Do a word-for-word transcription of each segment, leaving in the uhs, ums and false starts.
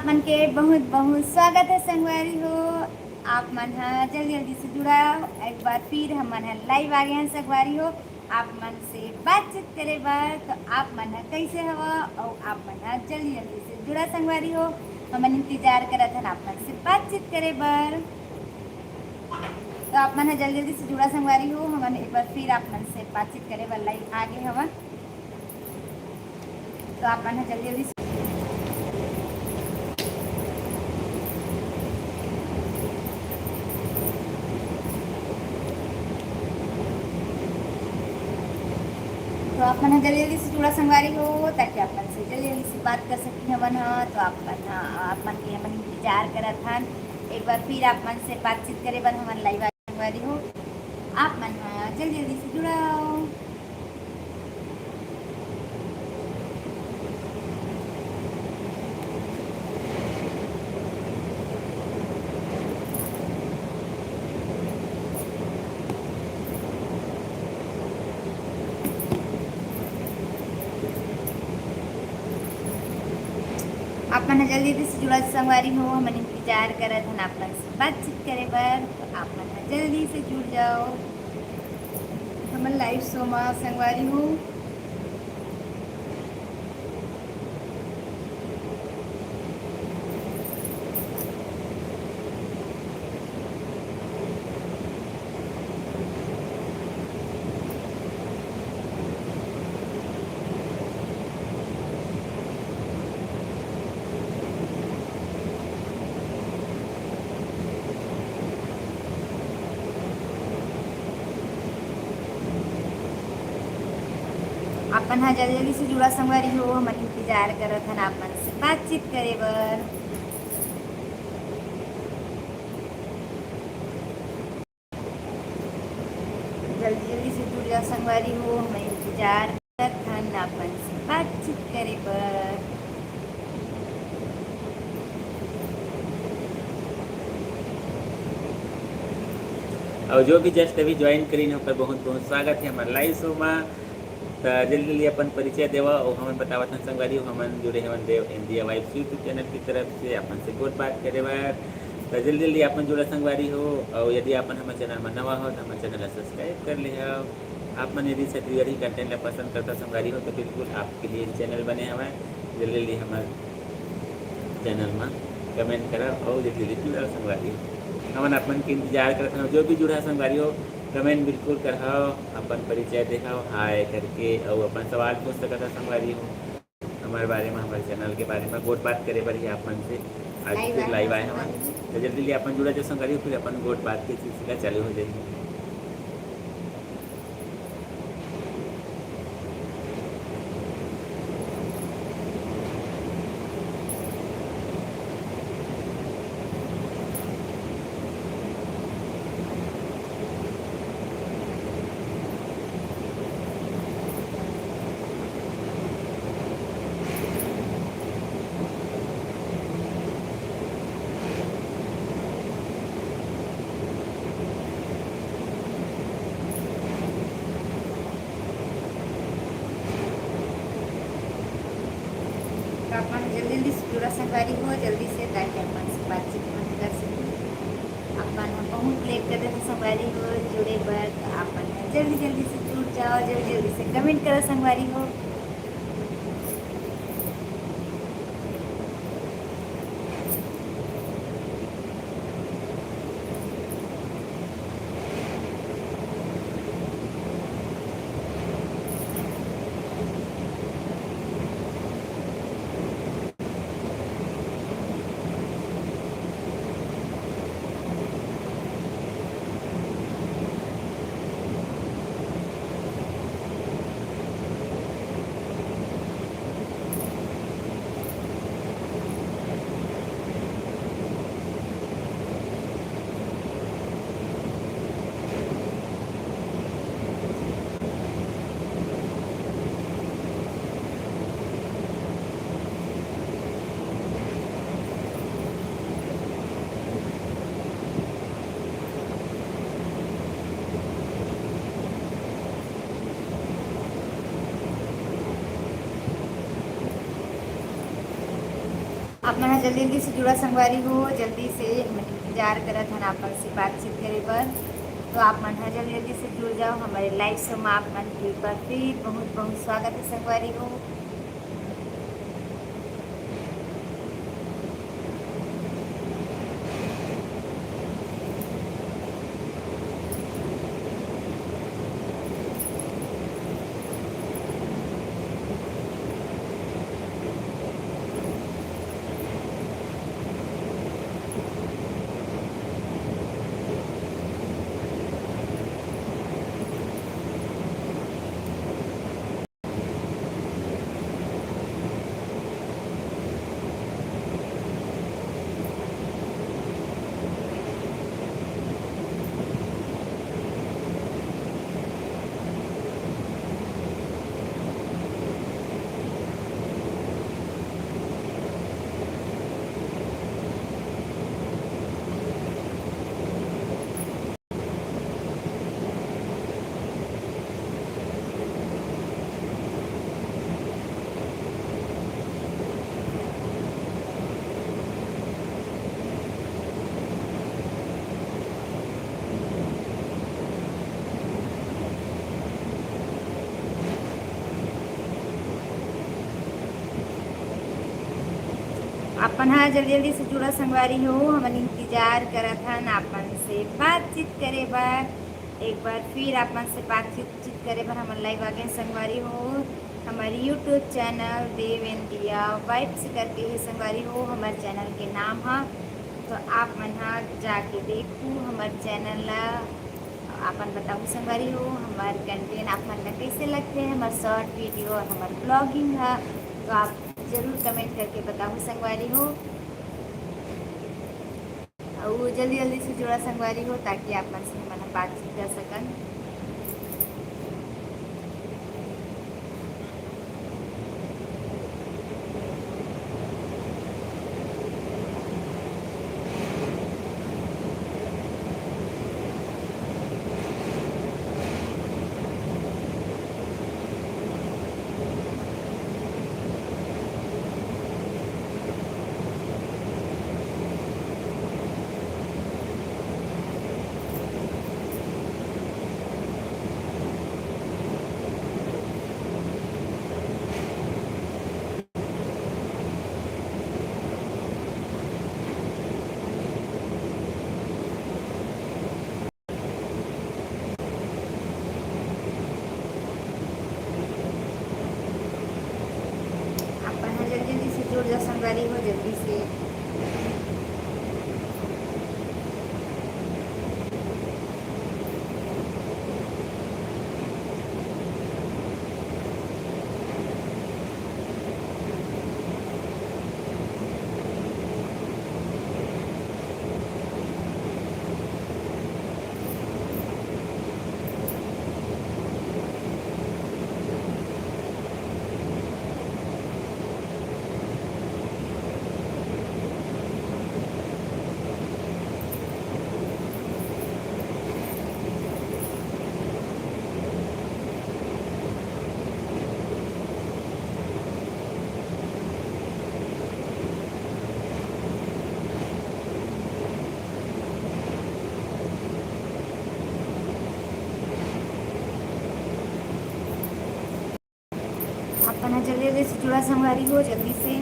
मन के बहुत बहुत स्वागत है संगवारी हो। आप मन ह जल्दी जल्दी से जुड़ाव। एक बार फिर हमन ह लाइव आ गए हैं संगवारी हो, आप मन से बातचीत करे बर। तो आप मन ह कैसे हवा और आप मन ह जल्दी जल्दी से जुड़ा संगवारी हो, हमन इंतजार करत हन आप मन से बातचीत करे बर। तो आप मन ह जल्दी जल्दी से जुड़ा संगवारी हो, हमन एक बार फिर आप मन से बातचीत करे बर लाइव आ गए हवन। तो आप मन ह जल्दी जल्दी से तो आप मन ह जल्दी जल्दी से जुड़ा संगवारी हो, ताकि आप मन से जल्दी जल्दी से बात कर सकती हमन ह। तो आप मन ह, आप मन के हमन इंतजार करत हन। एक बार फिर आप मन से बातचीत करे बर हमन लाइव आ संगवारी हो। आप मन ह जल्दी जल्दी से जुड़ाव। आप मन ह जल्दी जल्दी से जुड़ा संगवारी हो, हमन इंतजार करत हन आप मन से बातचीत करे बर। तो आप मन ह जल्दी से जुड़ जाओ हमन लाइव शो मा संगवारी हो। अपन ह जल्दी जल्दी से जुड़ा संगवारी हो, हमन इंतजार करत हन आप मन से बातचीत करे बर। जल्दी जल्दी से जुड़ जा संगवारी हो, हमन इंतजार करत हन आप मन से बातचीत करे बर। और जो भी जस्ट अभी ज्वाइन करीन, ओकर बहुत बहुत स्वागत है हमारे लाइव शो में। तो जल्दी जल्दी अपन परिचय देवा और हमन बतावत हन संगवारी हो, हमन जुड़े हवन देव इंडिया वाइब्स YouTube चैनल की तरफ से अपन से गोठ बात करे बर। तो जल्दी जल्दी अपन जुड़ा संगवारी हो, और यदि अपन हमारे चैनल में नवा हो तो हमारे चैनल ला सब्सक्राइब कर ले हो। आप मन यदि छत्तीसगढ़ी कंटेंट ला पसंद करता संगवारी हो तो बिल्कुल आपके लिए चैनल बने हवय। जल्दी जल्दी हमारे चैनल में कमेंट करा और जल्दी जल्दी जुड़ा संगवारी हो। हमन आप मन के इंतजार करत हन। जो भी जुड़ा संगवारी हो, कमेंट बिल्कुल करहव, अपन परिचय देहव हाय करके, और अपन सवाल पूछ सकत हव संगवारी हो हमारे बारे में, हमारे चैनल के बारे में गोठ बात करे बर ही आप मन से आज लाइव फिर आए लाइव हन आए हवन। संगवारी हो। तो जल्दी जल्दी अपन जुड़ा जाओ संगवारी हो, फिर अपन गोठ बात के सिलसिला चालू हो जाएगी। तो आप मन जल्दी जल्दी से जुड़ा संगवारी हो, जल्दी से, ताकि आप मन से बातचीत मन कर सकी। आप मन ह बहुत लेट कर देते संगवारी हो जुड़े बर, तो आप मन ह जल्दी जल्दी से जुड़ जाओ, जल्दी जल्दी से कमेंट करो संगवारी हो। आप मन ह जल्दी जल्दी से जुड़ा संगवारी हो, जल्दी से हम इंतजार करत हन आप मन से बातचीत करे बर। तो आप मन ह जल्दी जल्दी से जुड़ जाओ हमारे लाइव शो में। आप मन के एक बार फिर बहुत बहुत स्वागत है संगवारी हो। आप मन ह जल्दी जल्दी से जुड़ा संगवारी हो, हमन इंतजार करत हन आप मन से बातचीत करे बर। एक बार फिर आप मन से बातचीत करे बर हमन लाइव आ गए संगवारी हो। हमारे यूट्यूब चैनल देव इंडिया वाइब्स करके है संगवारी हो हमारे चैनल के नाम है। तो आप मन ह जाके देखू हमारे चैनल ला, अपन बताहू संगवारी हो हमारे कंटेंट आप मन ला कैसे लगते हैं, हमारे शॉर्ट वीडियो और हमारे ब्लॉगिंग है। तो आप जरूर कमेंट करके बताहू संगवारी हो। अउ जल्दी जल्दी से जुड़ा संगवारी हो, ताकि आप मन से हमन ह बातचीत कर सकन। आप मन ह जल्दी जल्दी से जुड़ जा संगवारी हो, जल्दी से। अपन ह जल्दी जल्दी से जुड़ा संगवारी हो, जल्दी से।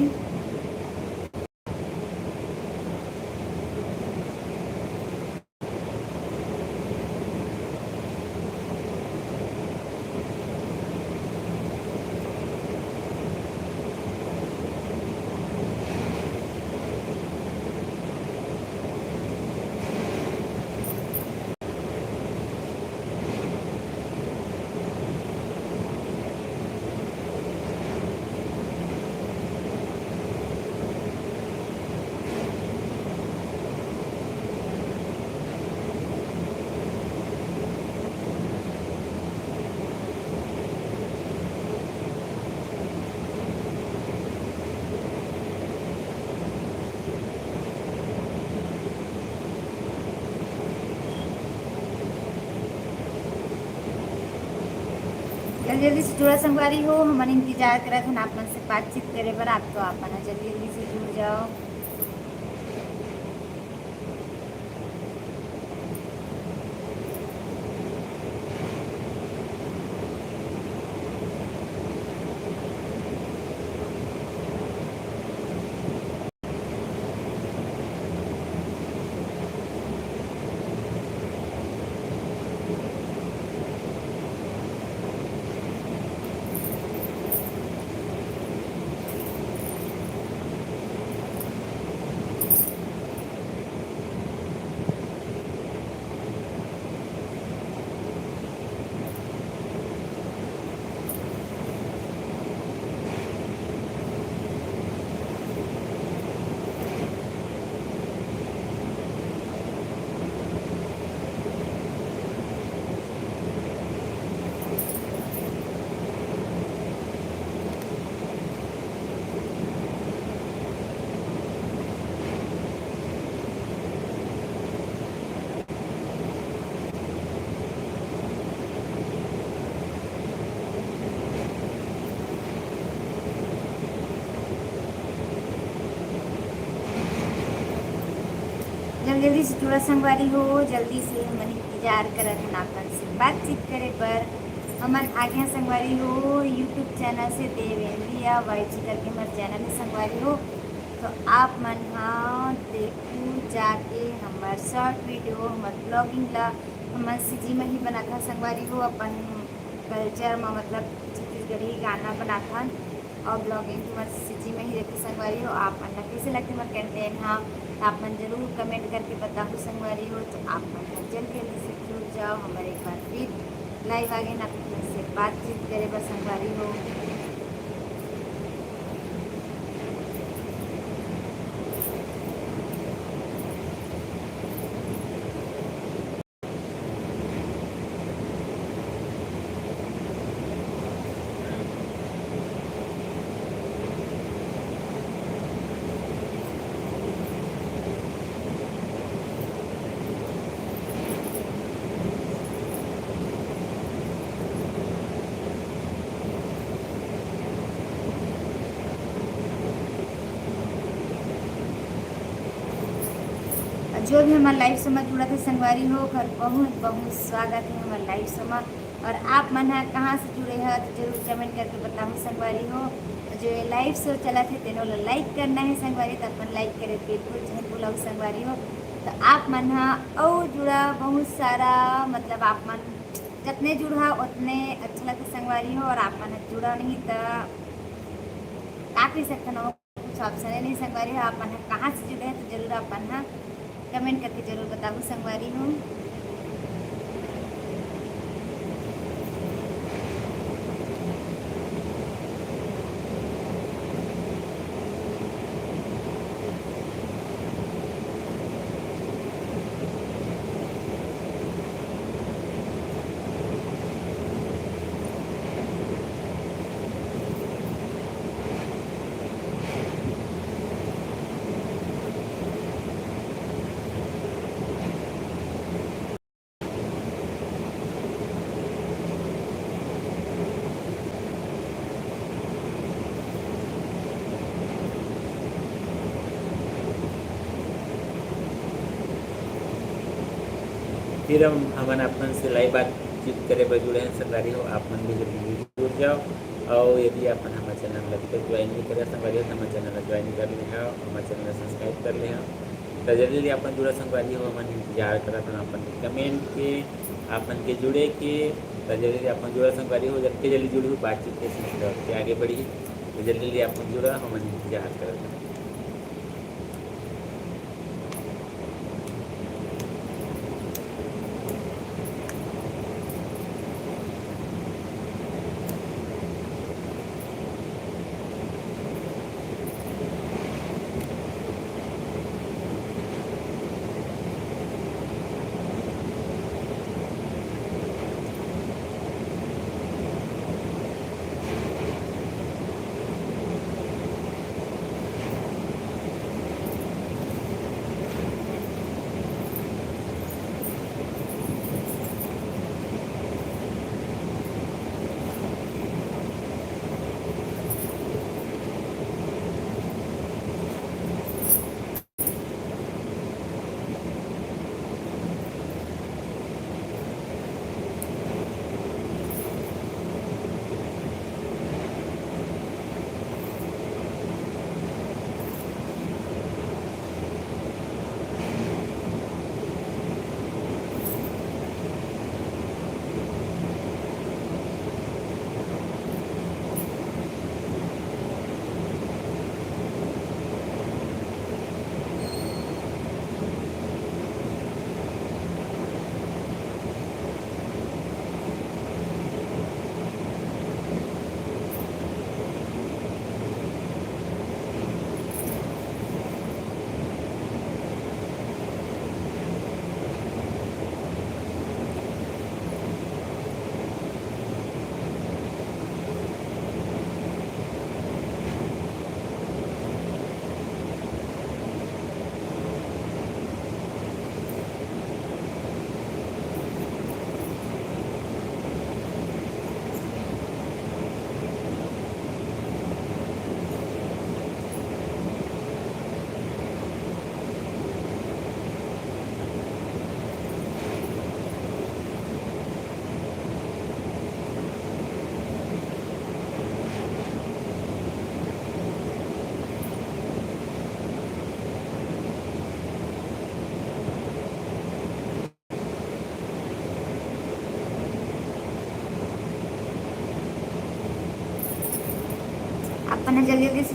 जल्दी जल्दी से जुड़ा संगवारी हो, हमन इंतजार करत हन आप मन से बातचीत करे बर। आप तो आप मन ह जल्दी जल्दी से जुड़ जाओ। जल्दी से जुड़ा संगवारी हो, जल्दी से हमन इंतजार करत हन आपमन से बातचीत करे बर। हमन आगे हन संगवारी हो YouTube चैनल से, देवेंद्रिया वाई जी करके हमर चैनल हे संगवारी हो। तो आप मन ह देखू जाके हमर शॉर्ट वीडियो, हमर ब्लॉगिंग ला हमन सीजी में ही बनात हन संगवारी हो, अपन कल्चर में, मतलब छत्तीसगढ़ी गाना बनात हन और ब्लॉगिंग भी हमर सीजी में ही रहिथे संगवारी हो। आप मन ला कैसे लगथे हमर कंटेंट ह, आप मन जरूर कमेंट करके बताहू संगवारी हो। तो आप मन ह जल्दी जल्दी से जुड़ जाओ, हमर एक बार फिर लाइव आगे हन आप मन से बातचीत करे बर संगवारी हो। जो भी हमर लाइव शो में जुड़त हे संगवारी हो, ओकर बहुत बहुत स्वागत हे हमर लाइव शो में। और आप मन ह कहाँ से जुड़े ह, तो जरूर कमेंट करके बताहू संगवारी हो। जो ये लाइव शो चलत हे, तेनो ला लाइक करना हे संगवारी, तो अपन लाइक करे बिल्कुल झन भुलाहू संगवारी हो। तो आप मन ह अउ जुड़ा बहुत सारा, मतलब आप मन जतने जुड़हा उतने अच्छा लगथे संगवारी हो। और आप मन ह जुड़ा नहीं, तो का कह सकथन, कुछ ऑप्शन नहीं संगवारी हो। आप मन ह कहाँ से जुड़े हे, तो जरूर आप मन ह कमेंट करके जरूर बताहू संगवारी हो। फिर हम, हमन आप मन से लाइव बातचीत करे बर जुड़े हन संगवारी हो। आप मन भी जल्दी जुड़ जाओ। और यदि आप मन हमर चैनल ला अभी तक ज्वाइन नहीं करे संगवारी हो, तो हमर चैनल ला ज्वाइन कर ले हव, हमर चैनल ला सब्सक्राइब कर ले हव। तो जल्दी जल्दी आप मन जुड़ा संगवारी हो, हमन इंतजार करत हन आप मन के कमेंट के, आप मन के जुड़े के। तो जल्दी जल्दी आप मन जुड़ा संगवारी हो, जतके जल्दी जुड़हू बातचीत के सिलसिला के आगे बढ़ही। तो जल्दी जल्दी आप मन जुड़ा, हमन इंतजार करत हन।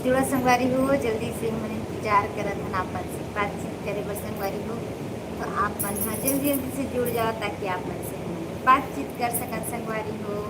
जुड़ा संगवारी हो, जल्दी से हमन इंतजार करत हन आप मन से बातचीत करे बर संगवारी हो। तो आप मन ह जल्दी जल्दी से जुड़ जाओ, ताकि आप मन से हमन बातचीत कर सकन संगवारी हो।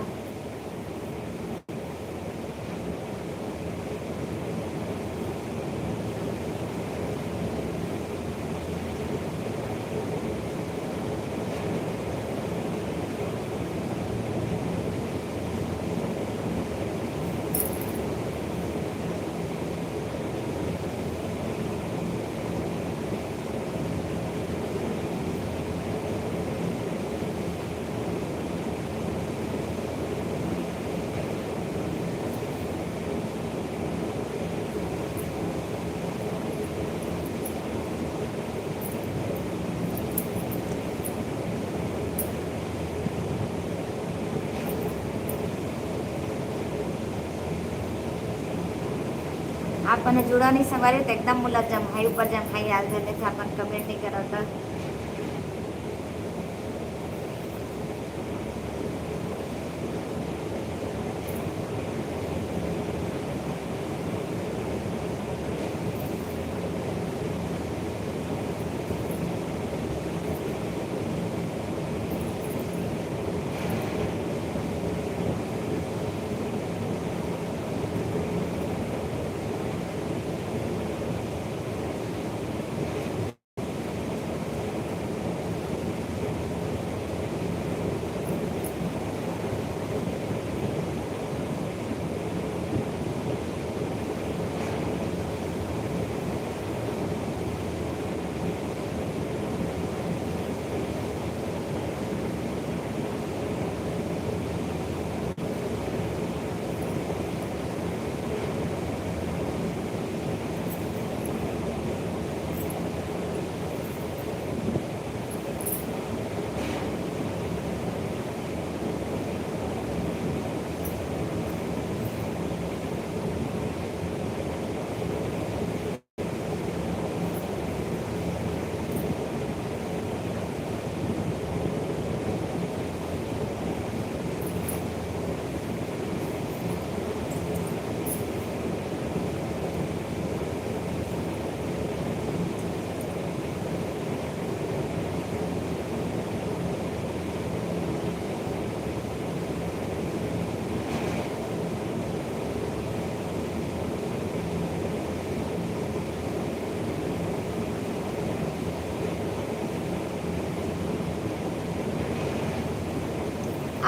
आप मन जुड़ा नहीं संगवारी, तो एकदम मोला जम्हाई ऊपर जम्हाई आल धर लेथे, अपन कमेंट नहीं करत।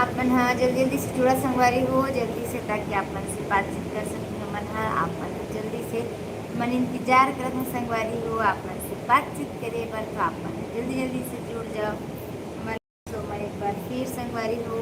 आप मन ह जल्दी जल्दी से जुड़ा संगवारी हो, जल्दी से, ताकि आप मन से बातचीत कर सकूं। हमन ह आप मन ह जल्दी से, मन इंतजार करत ह संगवारी हो, आप मन से बातचीत करे बर। तो आप मन ह जल्दी जल्दी से जुड़ जाओ। हमन तो मैं एक बार फिर संगवारी हो।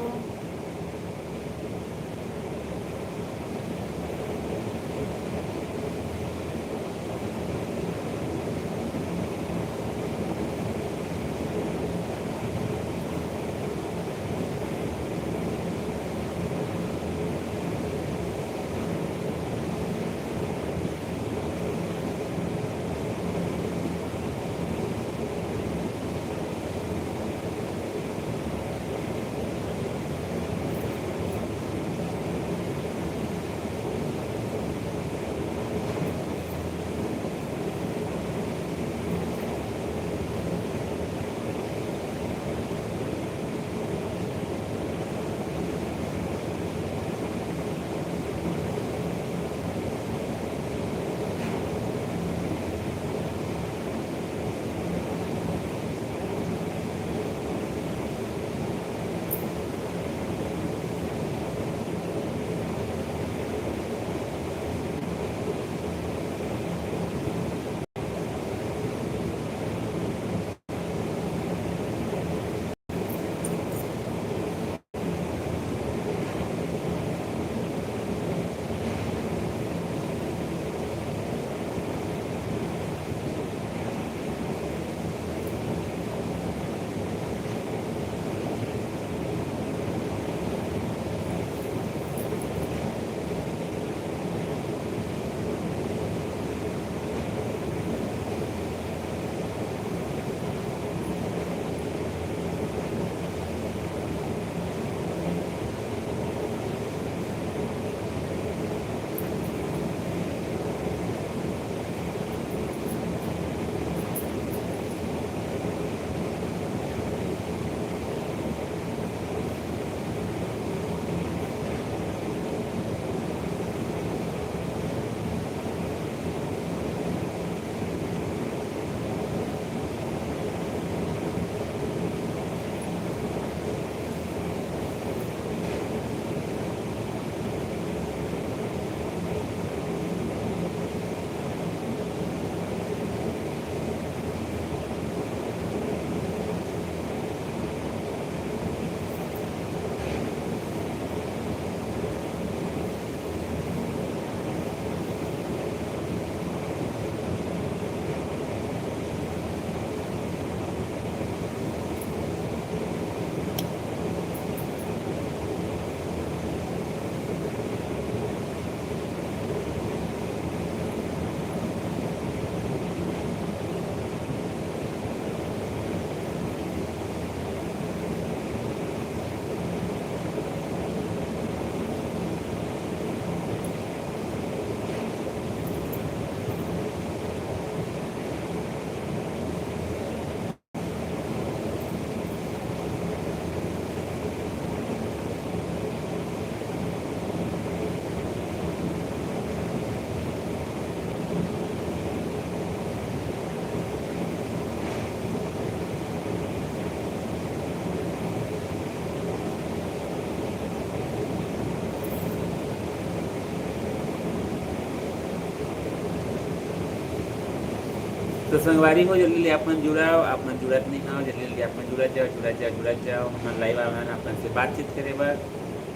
तो संगवारी हो, जल्दी ले आप मन जुड़व, आप मन जुड़त नहीं हव, जल्दी जल्दी आप मन जुड़त जाव, जुड़त जाव, जुड़त जाव। हमन live आए हन आप मन से बातचीत करे बर,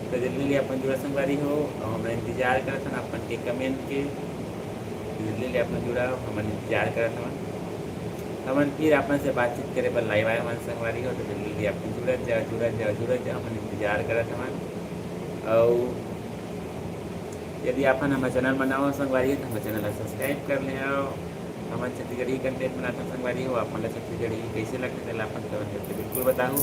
तो जल्दी जल्दी आप मन जुड़व संगवारी हो, अउ हमन इंतजार करत हन आप मन के comment के। जल्दी जल्दी आप मन जुड़व, हमन इंतजार करत हवन, हमन फिर आप मन से बातचीत करे बर live आए हवन संगवारी हो, तो जल्दी जल्दी आप मन जुड़त जाव, जुड़त जाव, जुड़त जाव, हमन इंतजार करत हवन। अउ यदि आप मन हमर channel म नवा हो संगवारी हो, तो हमर channel ला subscribe कर लेहव। हमन छत्तीसगढ़ी content बनाथन संगवारी हो, आप मन ला छत्तीसगढ़ी कइसे लगथे, तेला आप मन comment करके बिल्कुल बताहू।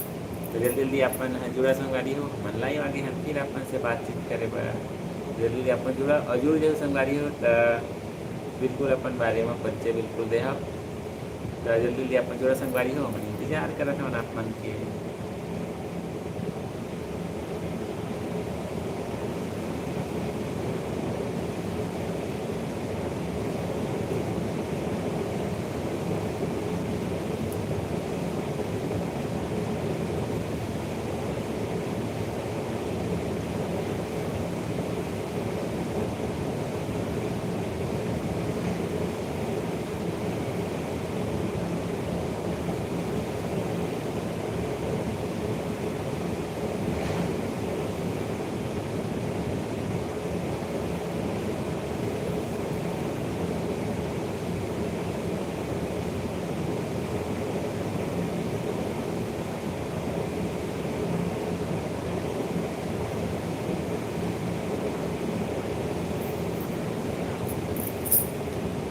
तो जल्दी जल्दी आप मन ह जुड़व संगवारी हो, हमन live आगे हन फिर आप मन से बातचीत करे बर। जल्दी जल्दी आप मन जुड़व अउ जुड़ जाहू संगवारी हो, त बिल्कुल अपन बारे म परिचय बिल्कुल देहव। त जल्दी जल्दी आप मन जुड़व संगवारी हो, हमन इंतजार करत हवन आप मन के।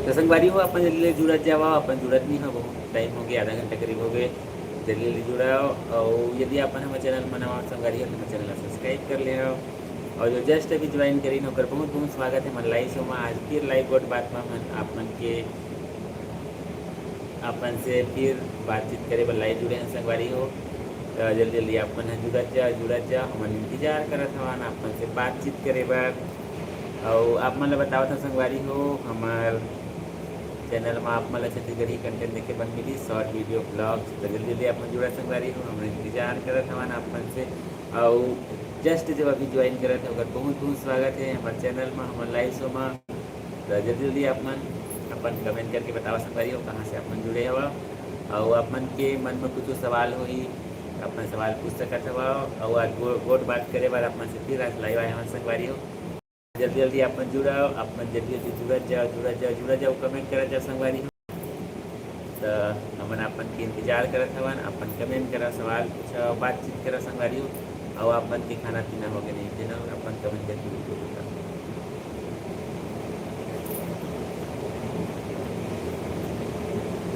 त संगवारी हो, अपन जल्दी ले जुड़त जावा, अपन जुड़त नहीं हो, बहुत time हो गया, आधा घंटा करीब हो गए। जल्दी जल्दी जुड़ाओ, और यदि अपन हमारे channel में नवा संगवारी हो, तो हमारे channel ला subscribe कर ले हो। और जो just अभी join करीन, ओकर बहुत बहुत स्वागत है हमारे live show में। आज फिर live गोठ बात में हम आप मन के, आप मन से फिर बातचीत करे बर live जुड़े हैं संगवारी हो। तो जल्दी जल्दी आप मन ह जुड़त जा, जुड़त जा, हमन इंतजार करत हवन आप मन से बातचीत करे बर। और आप मन ला बतावत हन संगवारी हो, हमार channel में आप मन ला छत्तीसगढ़ी content देखे बर मिली, short video, vlogs। तो जल्दी जल्दी आप मन जुड़ा संगवारी हो, हमन इंतजार करत हवन आप मन से। और just जब अभी join करत हो, ओकर बहुत बहुत स्वागत है हमारे channel में, हमारे live show में। तो जल्दी जल्दी आप मन अपन comment करके बतावा संगवारी हो, कहाँ से आप मन जुड़े हवा। और आप मन के मन में कुछ सवाल होही, अपन सवाल पूछ सकत हवा। और आज गो-, गोठ बात करे बर आप मन से फिर आज live आए हवन संगवारी हो। जल्दी जल्दी आप मन जुड़ाओ, आप मन जल्दी जल्दी जुड़त जाओ, जुड़त जाओ, जुड़त जाओ, comment करत जाओ संगवारी हो। तो हमन आप मन के इंतजार करत हवन, आप मन comment करा, सवाल पूछा, बातचीत करा संगवारी हो। और आप मन के खाना पीना हो गए नहीं, तेला अपन comment करके बिल्कुल बताओ।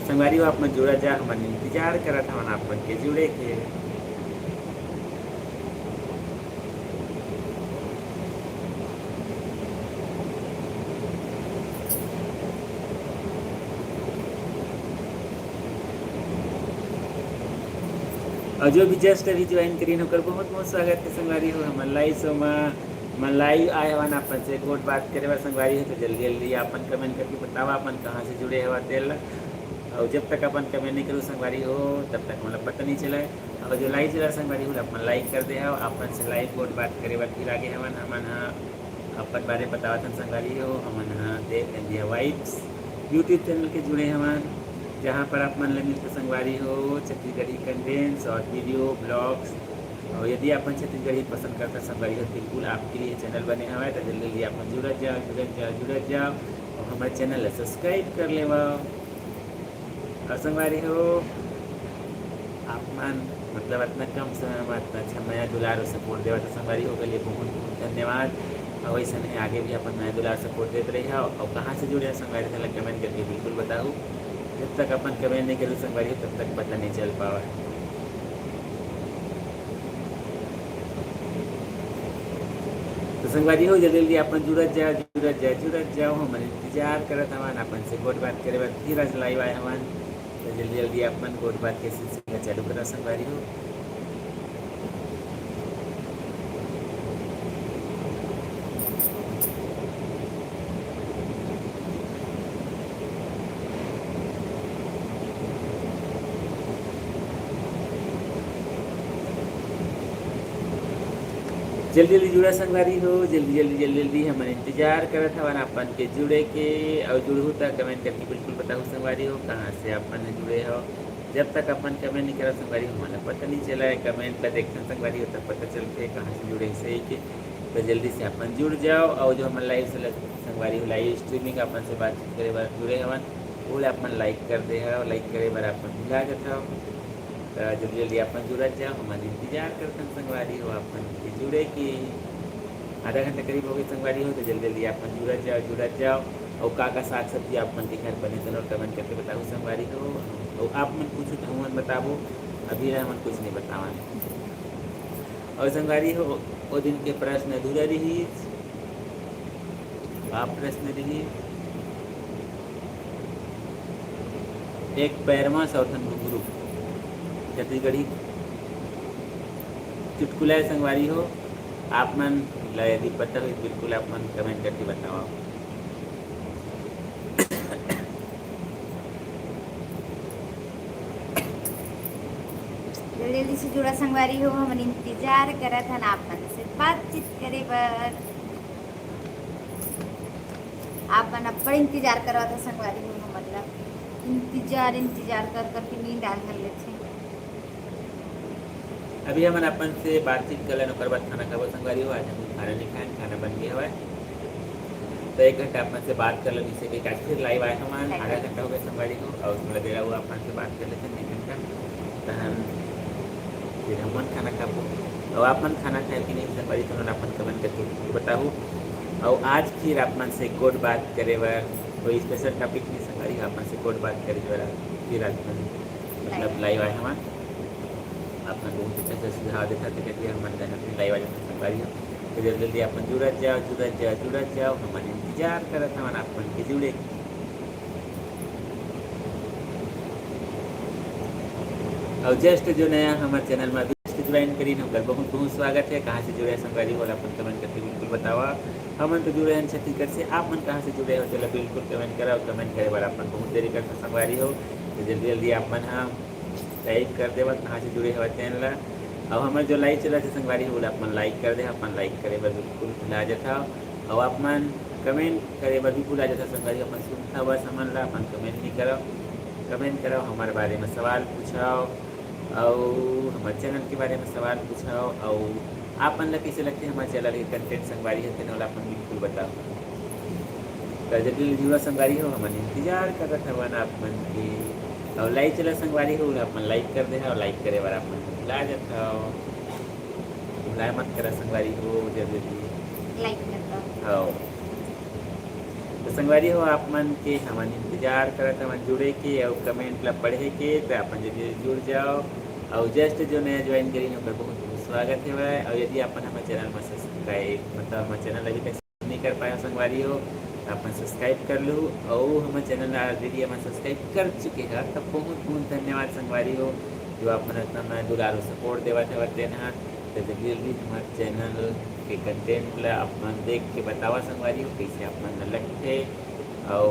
संगवारी हो, आप मन जुड़ा जा, हमन इंतजार करत हवन आप मन के जुड़े के। और जो भी just अभी join करीन, ओकर बहुत बहुत स्वागत है संगवारी हो हमर live show में। हमन live आए हवन आप मन से गोठ बात करे बर संगवारी हो, तो जल्दी जल्दी आप मन comment करके बतावा आप मन कहाँ से जुड़े हवा तेला। और जब तक अपन comment नहीं करू संगवारी हो, तब तक हमला पता नहीं चला। और जो live चला संगवारी हो, आप मन like कर दे हो, आप मन से live गोठ बात करे बर फिर आगे हवन। हमन ह अपन बारे बतावत हन संगवारी हो, हमन ह देव इंडिया वाइब्स YouTube channel के जुड़े हवन, जहाँ पर आप मन ल मिलथे संगवारी हो Chhattisgarhi content, short video, vlogs। और यदि आप मन छत्तीसगढ़ी पसंद करते संगवारी हो, बिल्कुल आपके लिए channel बने हवय, तो जल्दी जल्दी आप मन जुड़त जाओ, जुड़त जाओ, जुड़त जाओ और हमारे channel ला subscribe कर लेवा। और संगवारी हो, आप मन मतलब इतना कम समय में इतना अच्छा मया दुलार और support देवा, तो संगवारी हो, ओकर लिए बहुत बहुत धन्यवाद। और वैसे नहीं आगे भी अपन मया दुलार support देत रही हो। और कहाँ से जुड़े हो संगवारी, तेला comment करके बिल्कुल बताओ। जब तक अपन comment नहीं करू संगवारी हो, तब तक पता नहीं चल पावा। तो संगवारी हो, जल्दी जल्दी अपन जुड़त जाओ, जुड़त जाओ, जुड़त जाओ। हमन इंतजार करत हवन अपन से गोठ बात करे बर, फिर आज live आए हवन। तो जल्दी जल्दी अपन गोठ बात के सिलसिला चालू करा संगवारी हो। जल्दी जल्दी जुड़ा संगवारी हो, जल्दी जल्दी जल्दी जल्दी हमन इंतजार करत हवन अपन के जुड़े के। अउ जुड़हू त कमेंट करके बिल्कुल बताहू संगवारी हो, कहाँ से अपन ह जुड़े हो। जब तक अपन कमेंट नहीं करब संगवारी हो, हमन ला पता नहीं चला है। कमेंट ला देखथन संगवारी हो, तब पता चलथे कहाँ से जुड़े हे सही के। तो जल्दी से अपन जुड़ जाओ, अउ जो हमन लाइव से लग-, संगवारी हो, लाइव स्ट्रीमिंग अपन से बातचीत करे बर जुड़े हवन, वो ला अपन लाइक कर दे हव, लाइक करे बर अपन भुला जात हव। त जल्दी जल्दी अपन जुड़त जाओ, हमन इंतजार करथन संगवारी हो अपन के जुड़े के। आधा घंटा करीब हो गए संगवारी हो, तो जल्दी जल्दी अपन जुड़त जाओ, जुड़त जाओ। अउ का का साग सब्जी आप मन के घर बने, तेनो कमेंट करके बताहू संगवारी हो। अउ आप मन पूछू तो हमन बताबो, अभी ला हमन कुछ नहीं बतावन। अउ संगवारी हो, ओ दिन के प्रश्न अधूरा रहिस। आप प्रश्न रहिस, एक पैर म सौ ठन घुंघरू, छत्तीसगढ़ी चुटकुला है संगवारी हो। आप मन ला यदि पता हो, बिल्कुल आप मन कमेंट करके बताओ। जल्दी जल्दी से जुड़ा संगवारी हो, हमन इंतजार करत हन आप मन से बातचीत करे बर। आप मन अब्बड़ इंतजार करत हो संगवारी हो, हमन ला इंतजार इंतजार कर कर के नींद आ घल लेथे। अभी हमन अपन से बातचीत कर लेन, ओकर बाद खाना खाबो संगवारी हो। आज हम खाना नहीं खाएन, खाना बन गया हवय। तो एक घंटा अपन से बात कर लेन, जिससे कि आज फिर लाइव आए हमन, आधा घंटा हो गया संगवारी हो, और थोड़ा देर हुआ अपन से बात कर लेते हैं एक घंटा, तहन फिर हमन खाना खाबो। और आप मन खाना खाए कि नहीं संगवारी, तो अपन कमेंट करके बताहू। और आज फिर आप मन से गोठ बात करे बर कोई स्पेशल टॉपिक नहीं संगवारी, आप मन से गोठ बात करे बर फिर आज मन मतलब लाइव आए हमन। आप मन बहुत अच्छा अच्छा सुझाव देथव, तो कहती है हमन जाना फिर लाइव आ जाते संगवारी हो। तो जल्दी जल्दी आप मन जुड़त जाओ, जुड़त जाओ, जुड़त जाओ, हमन इंतजार करत हवन आप मन के जुड़े। और जस्ट जो नया हमारे चैनल में अभी जस्ट ज्वाइन करीन, ओकर बहुत बहुत स्वागत है। कहाँ से जुड़े हैं संगवारी हो, अपन कमेंट करके बिल्कुल बतावा। हमन तो जुड़े हैं छत्तीसगढ़ से, आप मन कहाँ से जुड़े हो, चलो बिल्कुल कमेंट कराओ। कमेंट करे बर अपन बहुत देरी करते संगवारी हो, तो जल्दी जल्दी आप मन हम टाइप कर देवा कहाँ से जुड़े हवा चैनल ला। और हमारे जो लाइव चला थे संगवारी हो, ओला अपन लाइक कर दे, अपन लाइक करे बर बिल्कुल भुला जाता। और आप मन कमेंट करे बर भी भुला जाता संगवारी, अपन सुनता बस हमन ला, अपन कमेंट नहीं करो। कमेंट करो, हमारे बारे में सवाल पूछाओ, और हमारे चैनल के बारे में सवाल पूछाओ, और आप मन ला कैसे लगते हमारे चैनल के कंटेंट संगवारी हो, तेन वाला अपन बिल्कुल बताओ। तो जल्दी जुड़ा संगवारी हो, हमन इंतजार करत हवन आप मन के। और लाइव चला संगवारी हो, आप मन लाइक कर दे, और लाइक करे बर आप मन भुला जात हो, भुलाए मत करा संगवारी हो, जल्दी जल्दी लाइक कर दो। हाँ। तो संगवारी हो, आप मन के हमन इंतजार करत हवन जुड़े के और कमेंट ला पढ़े के, तो अपन जल्दी जुड़ जाओ। और जस्ट जो नया ज्वाइन करीन, ओकर बहुत बहुत स्वागत हेवय। और यदि अपन हमारे चैनल में सब्सक्राइब, मतलब हमारे चैनल अभी तक नहीं कर पाए संगवारी हो, तो अपन सब्सक्राइब कर लू। और हमारे चैनल ऑलरेडी हमन सब्सक्राइब कर चुके हैं, तब बहुत बहुत धन्यवाद संगवारी हो, जो आप मन इतना मैं दुलार और सपोर्ट देवत हवत तेन हा। तो जल्दी जल्दी हमारे चैनल के कंटेंट ला आप मन देख के बतावा संगवारी हो, कैसे आप मन ला लगथे। और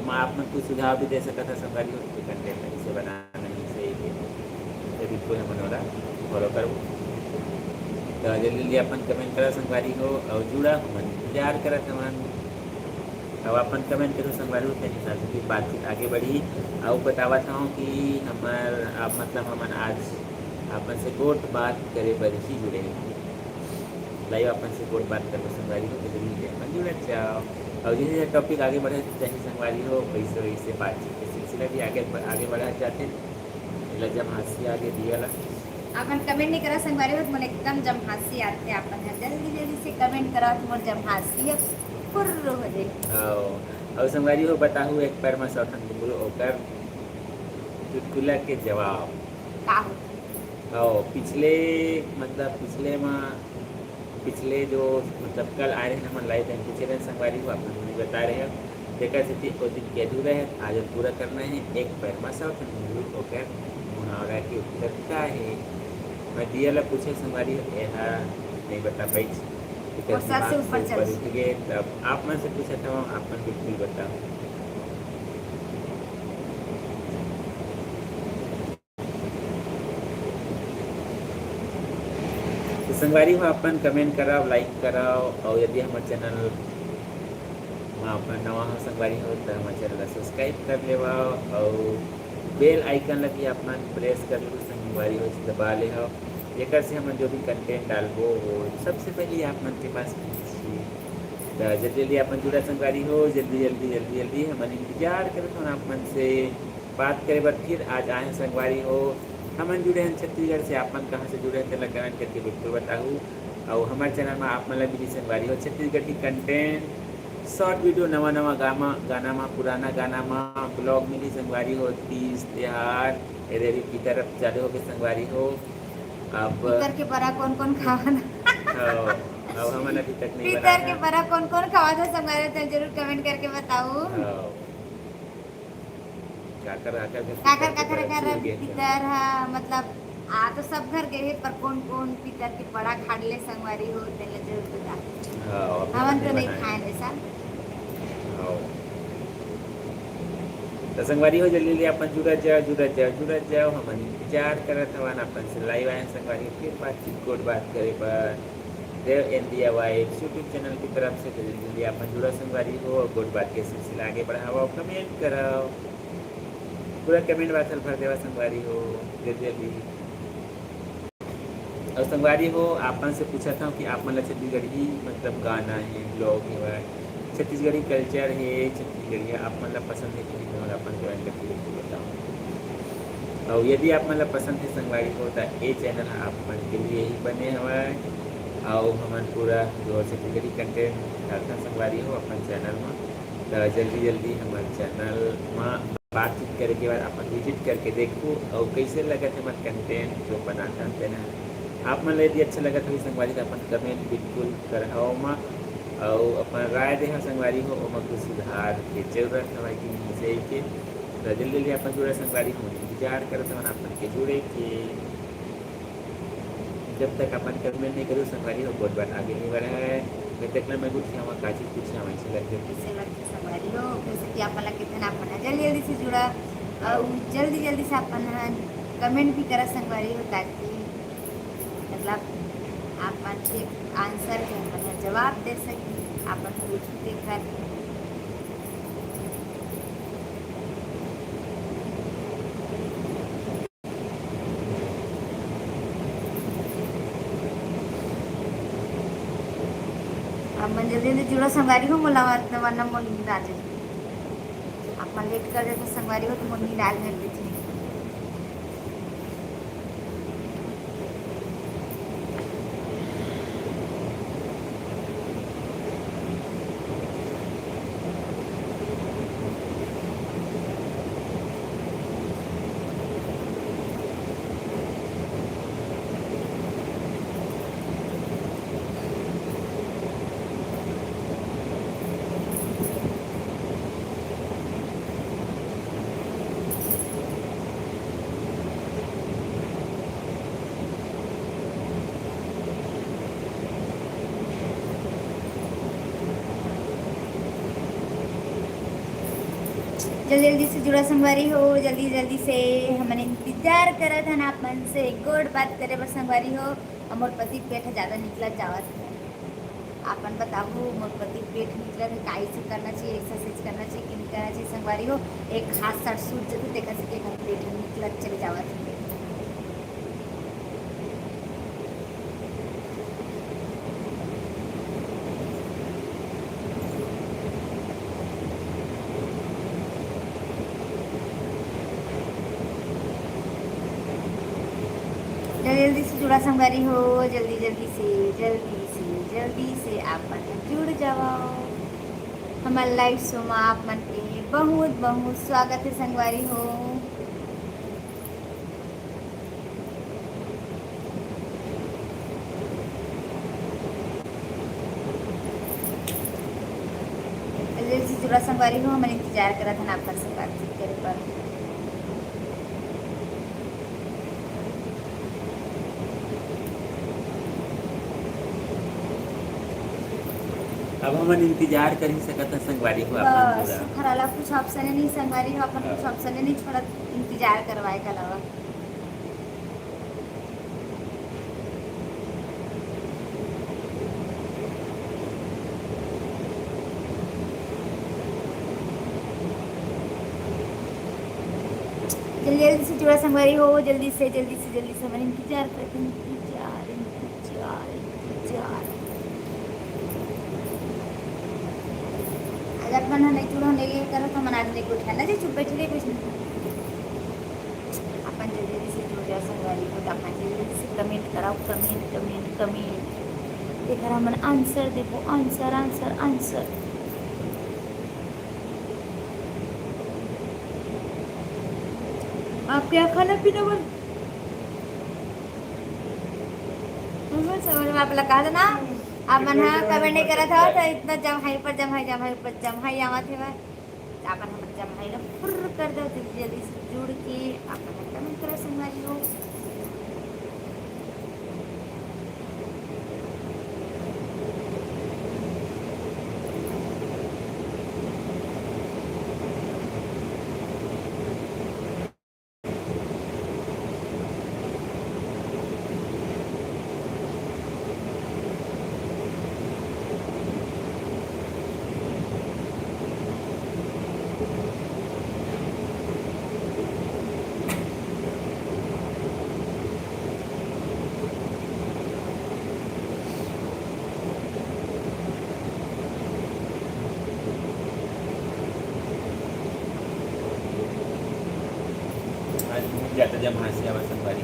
ओमा आप मन कुछ सुझाव भी दे सकत हा संगवारी हो कि कंटेंट कैसे बनाना है, सही है। तो बिल्कुल हमन ओला फॉलो करबो। तो जल्दी जल्दी अपन कमेंट करा संगवारी हो, और जुड़ा हमन इंतजार करत हमन। अब अपन कमेंट करो संगवारी हो, तेन हिसाब से फिर बातचीत आगे बढ़ी। और बतावत हूँ कि हमर, आप मतलब हमन आज अपन से गोठ बात करे बर ही जुड़े हैं। लाइव अपन से गोठ बात करबो संगवारी हो, तो जल्दी अपन जुड़त जाओ। और जैसे टॉपिक आगे बढ़े जाही संगवारी हो, वैसे वैसे बातचीत के सिलसिला भी आगे आगे बढ़त जाथे। एला जम्हासी आगे दिया ला। अपन कमेंट नहीं करा संगवारी हो, तो मोला एकदम जम्हासी आथे। अपन ह जल्दी जल्दी से कमेंट करा, तो मोर जम्हासी ह फुर्र हो जाए। आओ, और संगवारी हो बताहू, एक पैर में सौ ठन घुंघरू, ओकर चुटकुला के जवाब। का हो? आओ, पिछले, मतलब पिछले में पिछले जो मतलब कल आए रहे हमन लाइव, तेन पूछे रहे संगवारी हो, आप मन भी बता रहे हो। तेकर सेती ओ दिन के अधूरा है, आज पूरा करना है। एक पैर मा सौ ठन घुंघरू, ओकर मुहावरा के उत्तर का है? मैं दिया ला पूछे संगवारी हो, एहा नहीं बता पाइस। एकर और सर से दिमाग ऊपर से चढ़ ऊपर उठ गए। तब आप मन से पूछत हूँ, आप मन बिल्कुल बताओ। तो संगवारी हो, अपन comment करव, like करव, अउ यदि हमर channel म अपन नवा हो संगवारी हो, त हमर channel ला subscribe कर लेवव, अउ bell icon ला भी आप मन press कर लेवव संगवारी हो, दबा लेहव, जेकर से हमन जो भी content डालबो, वो सबसे पहले आप मन के पास पहुंचही। त जल्दी जल्दी अपन जुड़ा संगवारी हो, जल्दी जल्दी, जल्दी जल्दी, हमन इंतजार करत हन आप मन से बात करे बर। फिर आज आए हैं संगवारी हो, हमन जुड़े हैं छत्तीसगढ़ से। आप मन कहाँ से जुड़े हैं, तेला comment करके बिल्कुल बताहू। अउ हमर channel में आप मन ला मिली संगवारी हो छत्तीसगढ़ी content, short video, नवा नवा गामा, गाना मा, पुराना गाना मा, vlog मिली संगवारी हो, तीज त्योहार, एदे अभी पितर अब चालू होगे संगवारी हो। अब पितर के बरा कौन कौन खावन? हाँ, अब हमन अभी तक नहीं पितर बनाए के हैं। बरा कौन कौन खावत हे संगवारी हो, तेन जरूर comment करके बताहू। हाँ। काकर, काकर घर काकर, पितर के काकर, बरा काकर छूट गे हे। पितर हा, मतलब, आ तो सब घर गे हे, पर कौन कौन पितर के बरा खाड़ ले संगवारी हो, तेन ला जरूर बता। हाँ, और हमन तो नहीं बनाए। खाए ऐसा। हाँ। तो संगवारी हो, जल्दी जल्दी अपन जुड़ा जाओ, जुड़ा जाओ, जुड़ा जाओ, हमन इंतजार करत हवन अपन से live आए संगवारी हो, फिर बातचीत, गोठ बात करे बर। देव इंडिया वाइब्स YouTube channel की तरफ से जल्दी जल्दी अपन जुड़ा संगवारी हो, अउ गोठ बात के सिलसिला आगे बढ़ावा, comment करव, पूरा comment box ल भर देवा संगवारी हो, जल्दी जल्दी। अउ संगवारी हो, आप मन से पूछत हव कि आप मन ला छत्तीसगढ़ी, मतलब, गाना हे, vlog हे, छत्तीसगढ़ी culture हे, छत्तीसगढ़ी आप मन ला पसंद हे कि नहीं, तो अपन comment करके बिल्कुल बताओ। अउ यदि आप मन ला पसंद हे संगवारी हो, त ए channel ह आप मन के लिए ही बने हवय। अउ हमन पूरा जो छत्तीसगढ़ी content डालथन संगवारी हो अपन channel म, त जल्दी जल्दी हमर channel म बातचीत करे के बाद अपन visit करके देखहू अउ कइसे लगत हे हमर content जो बनाथन तेन ह। आप मन ला यदि अच्छा लगत होही संगवारी, त अपन comment बिल्कुल करहा ओमा, अउ अपन राय देहा संगवारी हो, ओमा कुछ सुधार के जरूरत हवय कि नहीं सही के। त जल्दी जल्दी अपन जुड़ा संगवारी हो, इंतजार करत हवन आप मन के जुड़े के। जब तक अपन comment नहीं करू संगवारी हो, गोठ बात आगे नहीं बढ़े। मैं देखना मैं कुछ हवा, काची कुछ हवा, ऐसे लग जाती। ऐसे लगती संगवारी हो, जैसे कि आप मन ला कितना अपन ह जल्दी जल्दी से जुड़ा, अउ जल्दी जल्दी से अपन ह comment भी करा संगवारी हो, ताकि, मतलब, आप मन के answer के अपन ह जवाब दे सकी, अपन पूछू तेकर। आप मन जल्दी जल्दी जुड़ा संगवारी हो, मोला वरना, वरना मोर नींद आ जाही। आप मन late कर देते संगवारी हो, तो मोर नींद आ जाही। जल्दी जल्दी से जुड़ा संगवारी हो, जल्दी जल्दी से, हमन इंतजार करत हन आप मन से गोठ बात करे बर संगवारी हो। अउ मोर पति पेट ह ज्यादा निकलत जावत हे। आपन बताहू, मोर पति पेट निकलत हे, काई से करना चाहिए, exercise करना चाहिए कि नहीं करना चाहिए संगवारी हो। एक हाथ सट सूज जथे, तेकर से एकर पेट निकलत चले जावत हे। जल्दी जल्दी से जुड़ा संगवारी हो, जल्दी जल्दी से, जल्दी से, जल्दी से आप मन जुड़ जावव। हमर live show म आप मन के बहुत बहुत स्वागत हे संगवारी हो। जल्दी से जुड़ा संगवारी हो, हमन इंतजार करत हन आप मन से बातचीत करे बर। अब हमन इंतजार कर ही सकत हन संगवारी हो, आप मन बस, पूरा। सुखर वाला कुछ option नहीं संगवारी हो, अपन कुछ हाँ। Option नहीं छोड़त इंतजार करवाए के अलावा। जल्दी जल्दी से जुड़ा संगवारी हो, जल्दी से, जल्दी से, जल्दी से, हमन इंतजार करत हन, इंतजार, इंतजार, इंतजार। आज अपन ह नहीं जुड़ा, नहीं करत, हमन आज नहीं उठा ना जी, चुप बैठे रहे, कुछ नहीं। अपन जल्दी जल्दी से जुड़ जाओ संगवारी हो, तो अपन जल्दी जल्दी से कमेंट कराओ, कमेंट, कमेंट, कमेंट। तेकर हमन आंसर देबो, आंसर, आंसर, आंसर। आप क्या खाना पीना बन? हम्म, समझ में आप लगा देना। आप मन हा कमेंट नहीं करत हो तो इतना जम्हाई पर जम्हाई, जम्हाई पर जम्हाई आवत हे बा। तो आप मन हमर जम्हाई ला फुर्र कर दो, जल्दी जल्दी से जुड़ के आप मन कमेंट करो संगवारी हो। आज बहुत ज्यादा जम्हाई से आवा संगवारी।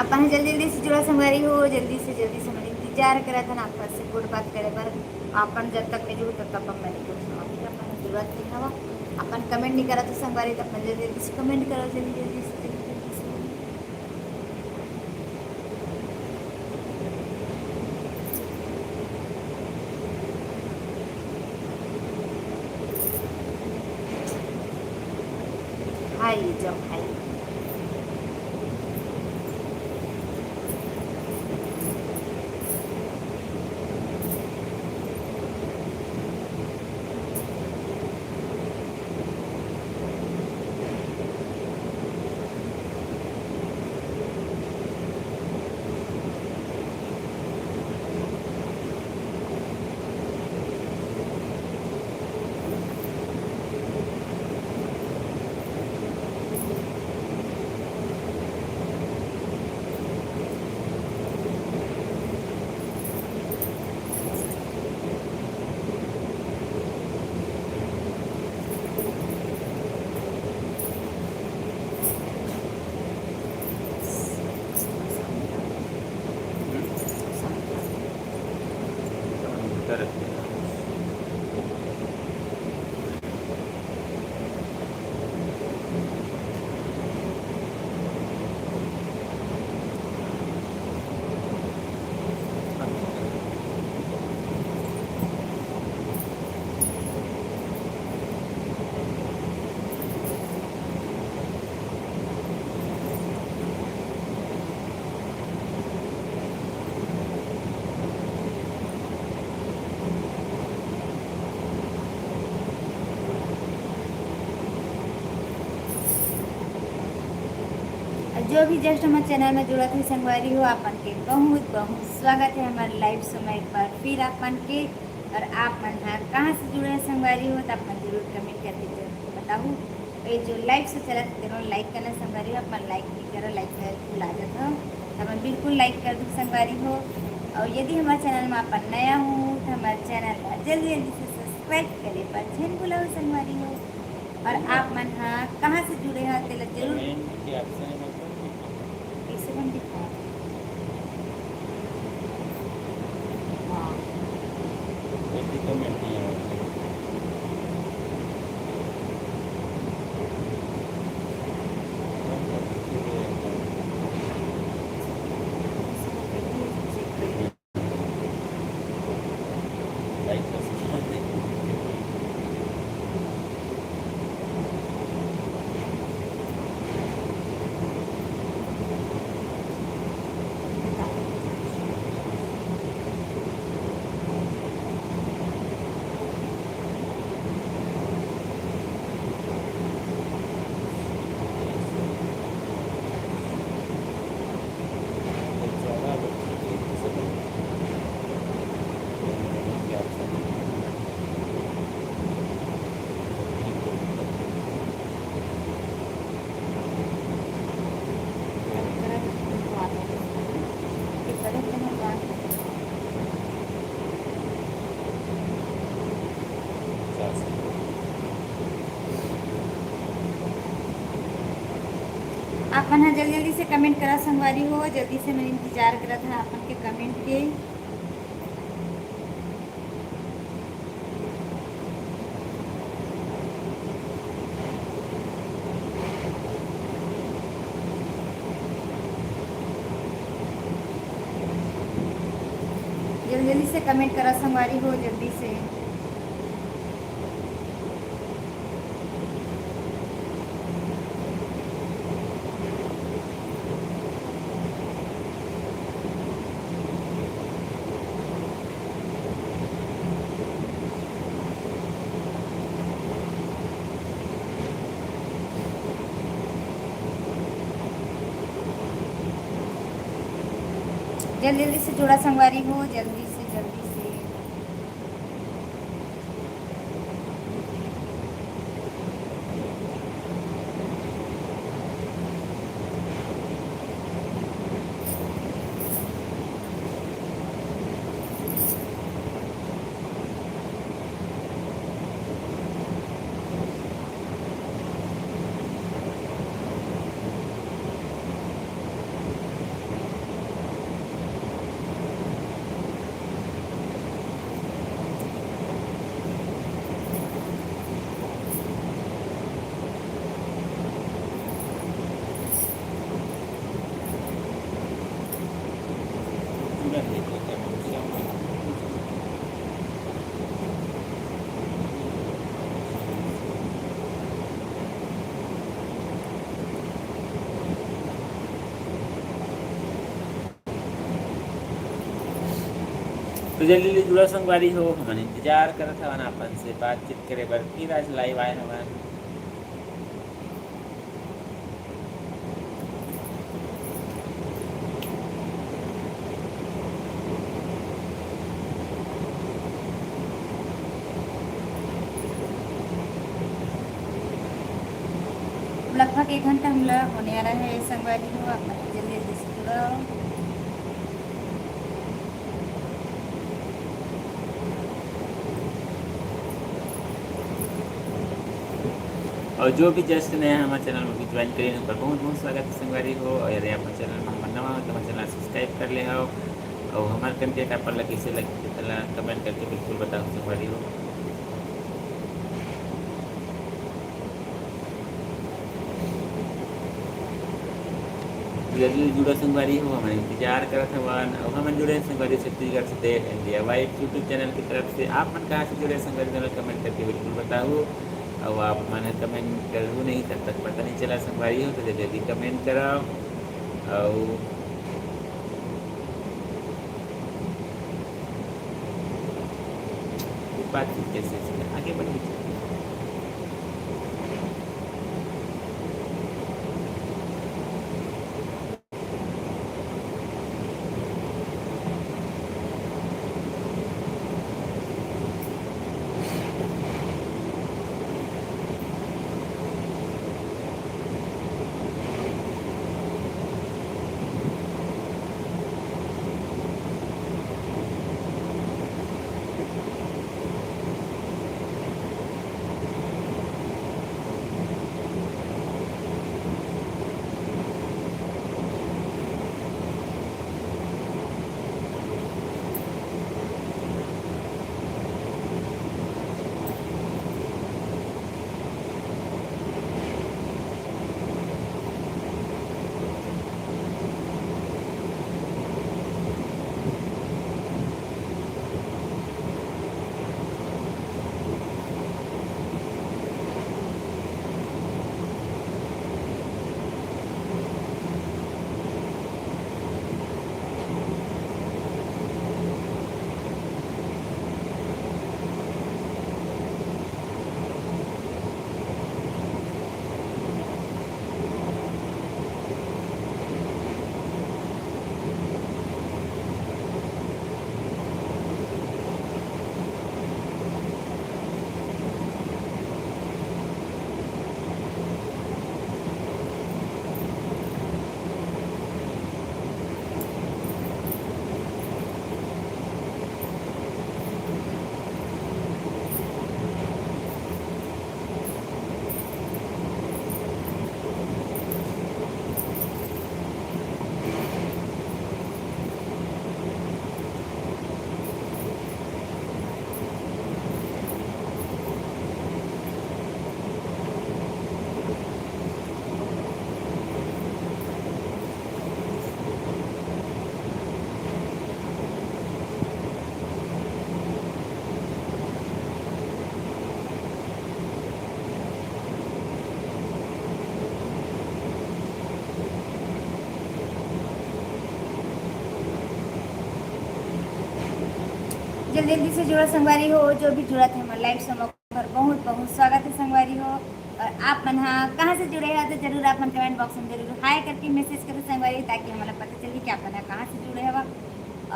अपन जल्दी जल्दी से जुड़ा संगवारी हो, जल्दी से जल्दी से, हमन इंतजार करत हन आपका से गोठ बात करे बर। अपन जब तक नहीं जुड़ू तब तक अपन नहीं जुड़ सकत। अपन जुड़त नहीं हवा, अपन कमेंट नहीं करत हो संगवारी, तो अपन जल्दी जल्दी से कमेंट करो, जल्दी जल्दी से, जल्दी जल्दी से। हाय जम्हाई। जो भी just हमर चैनल में जुड़त हे संगवारी हो, आपन के बहुत बहुत स्वागत है हमर लाइव समय पर फिर आपन के। और आप मन ह कहाँ से जुड़े हैं संगवारी हो, तो आप मन जरूर कमेंट करके जरूर बताहू। और ये जो लाइव से चलत हे, तेनो लाइक करना संगवारी हो, आप मन लाइक नहीं करो, लाइक करे भुला जात हो, तो आप मन बिल्कुल लाइक कर दू संगवारी हो। और यदि हमारे चैनल में आप नया हो तो हमारे चैनल ला जल्दी जल्दी से सब्सक्राइब करे पर झन भुलाओ संगवारी हो। और आप मन ह कहाँ से जुड़े हो, तेला जरूर कमेंट के ऑप्शन में कइसे बन दिखा? हाँ। कोई भी कमेंट नहीं आया। अपन ह जल्दी जल्दी से कमेंट करा संगवारी हो, जल्दी से मैं इंतजार करत हा अपन के कमेंट के। जल्दी जल्दी से कमेंट करा संगवारी हो, जल्दी से। जल्दी जल्दी से जुड़ा संगवारी हो, जल्दी से, जल्दी से। तो जल्दी ले जुड़ा संगवारी हो, हमन इंतजार करत हवन आपन से बातचीत करे बर, फिर आज लाइव आए हवन। लगभग एक घंटा हमला होने वाला है संगवारी हो, आप मन जल्दी जल्दी से जुड़ो। और जो भी just नया हमारे चैनल में भी ज्वाइन करें, उनका बहुत बहुत स्वागत है संगवारी हो। और यदि आप हमारे चैनल में हमारे नवा हो तो हमारे चैनल सब्सक्राइब कर ले हो। और हमारे कंटेंट आप ला कैसे लगे, कमेंट करके बिल्कुल बताओ संगवारी हो। जल्दी जुड़ा संगवारी हो, हमन इंतजार करत हवन। अउ हमन जुड़े संगवारी छत्तीसगढ़ से देश इंडिया वाइफ YouTube चैनल की तरफ से। आप मन कहाँ से जुड़े संगवारी, जरा कमेंट करके बिल्कुल बताओ। अउ आप मन कमेंट करू नहीं, तब तक पता नहीं चला संगवारी हो, तो जल्दी जल्दी कमेंट कराओ। अउ बातचीत कैसे आगे बढ़ी। जल्दी जल्दी से जुड़ा संगवारी हो, जो भी जुड़त हे हमर live से, ओकर बहुत बहुत स्वागत हे संगवारी हो। और आप मन हा कहाँ से जुड़े हो तो जरूर आप मन comment box में जरूर hi करके message करो संगवारी, ताकि हमला पता चली कि आप मन हा कहाँ से जुड़े हवा।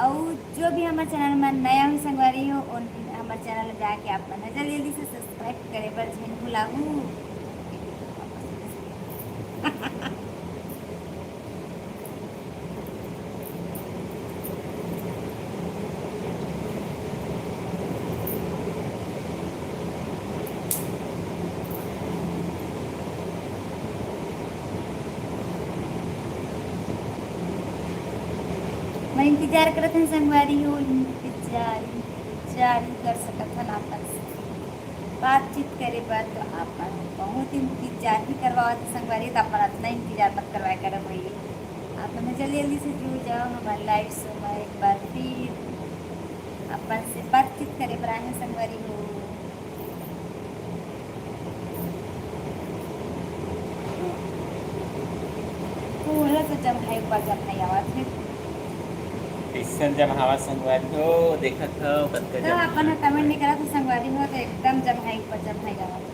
और जो भी हमर channel में नया हो संगवारी हो, उन हमर channel में जाके आप मन हा जल्दी जल्दी से subscribe करे बर झन भुलाहू। मैं इंतजार करत हन संगवारी हो, इंतजार, इंतजार ही कर सकत हन आप मन से बातचीत करे बर। तो आप मन बहुत इंतजार ही करवावत हे संगवारी, तो आप मन अतना इंतजार मत करवाए करव भई। आप मन जल्दी जल्दी से जुड़ जाओ हमर live show में एक बार फिर। अपन से बातचीत करे बर आए हन संगवारी हो। थोड़ा सा जम्हाई ऊपर जम्हाई आवाज में। कइसन जम्हावा संगवारी हो, देखत हो कतका तो जम्हा। अपन comment नहीं करत हो संगवारी हो, तो एकदम जम्हाई ऊपर जम्हाई आवाज।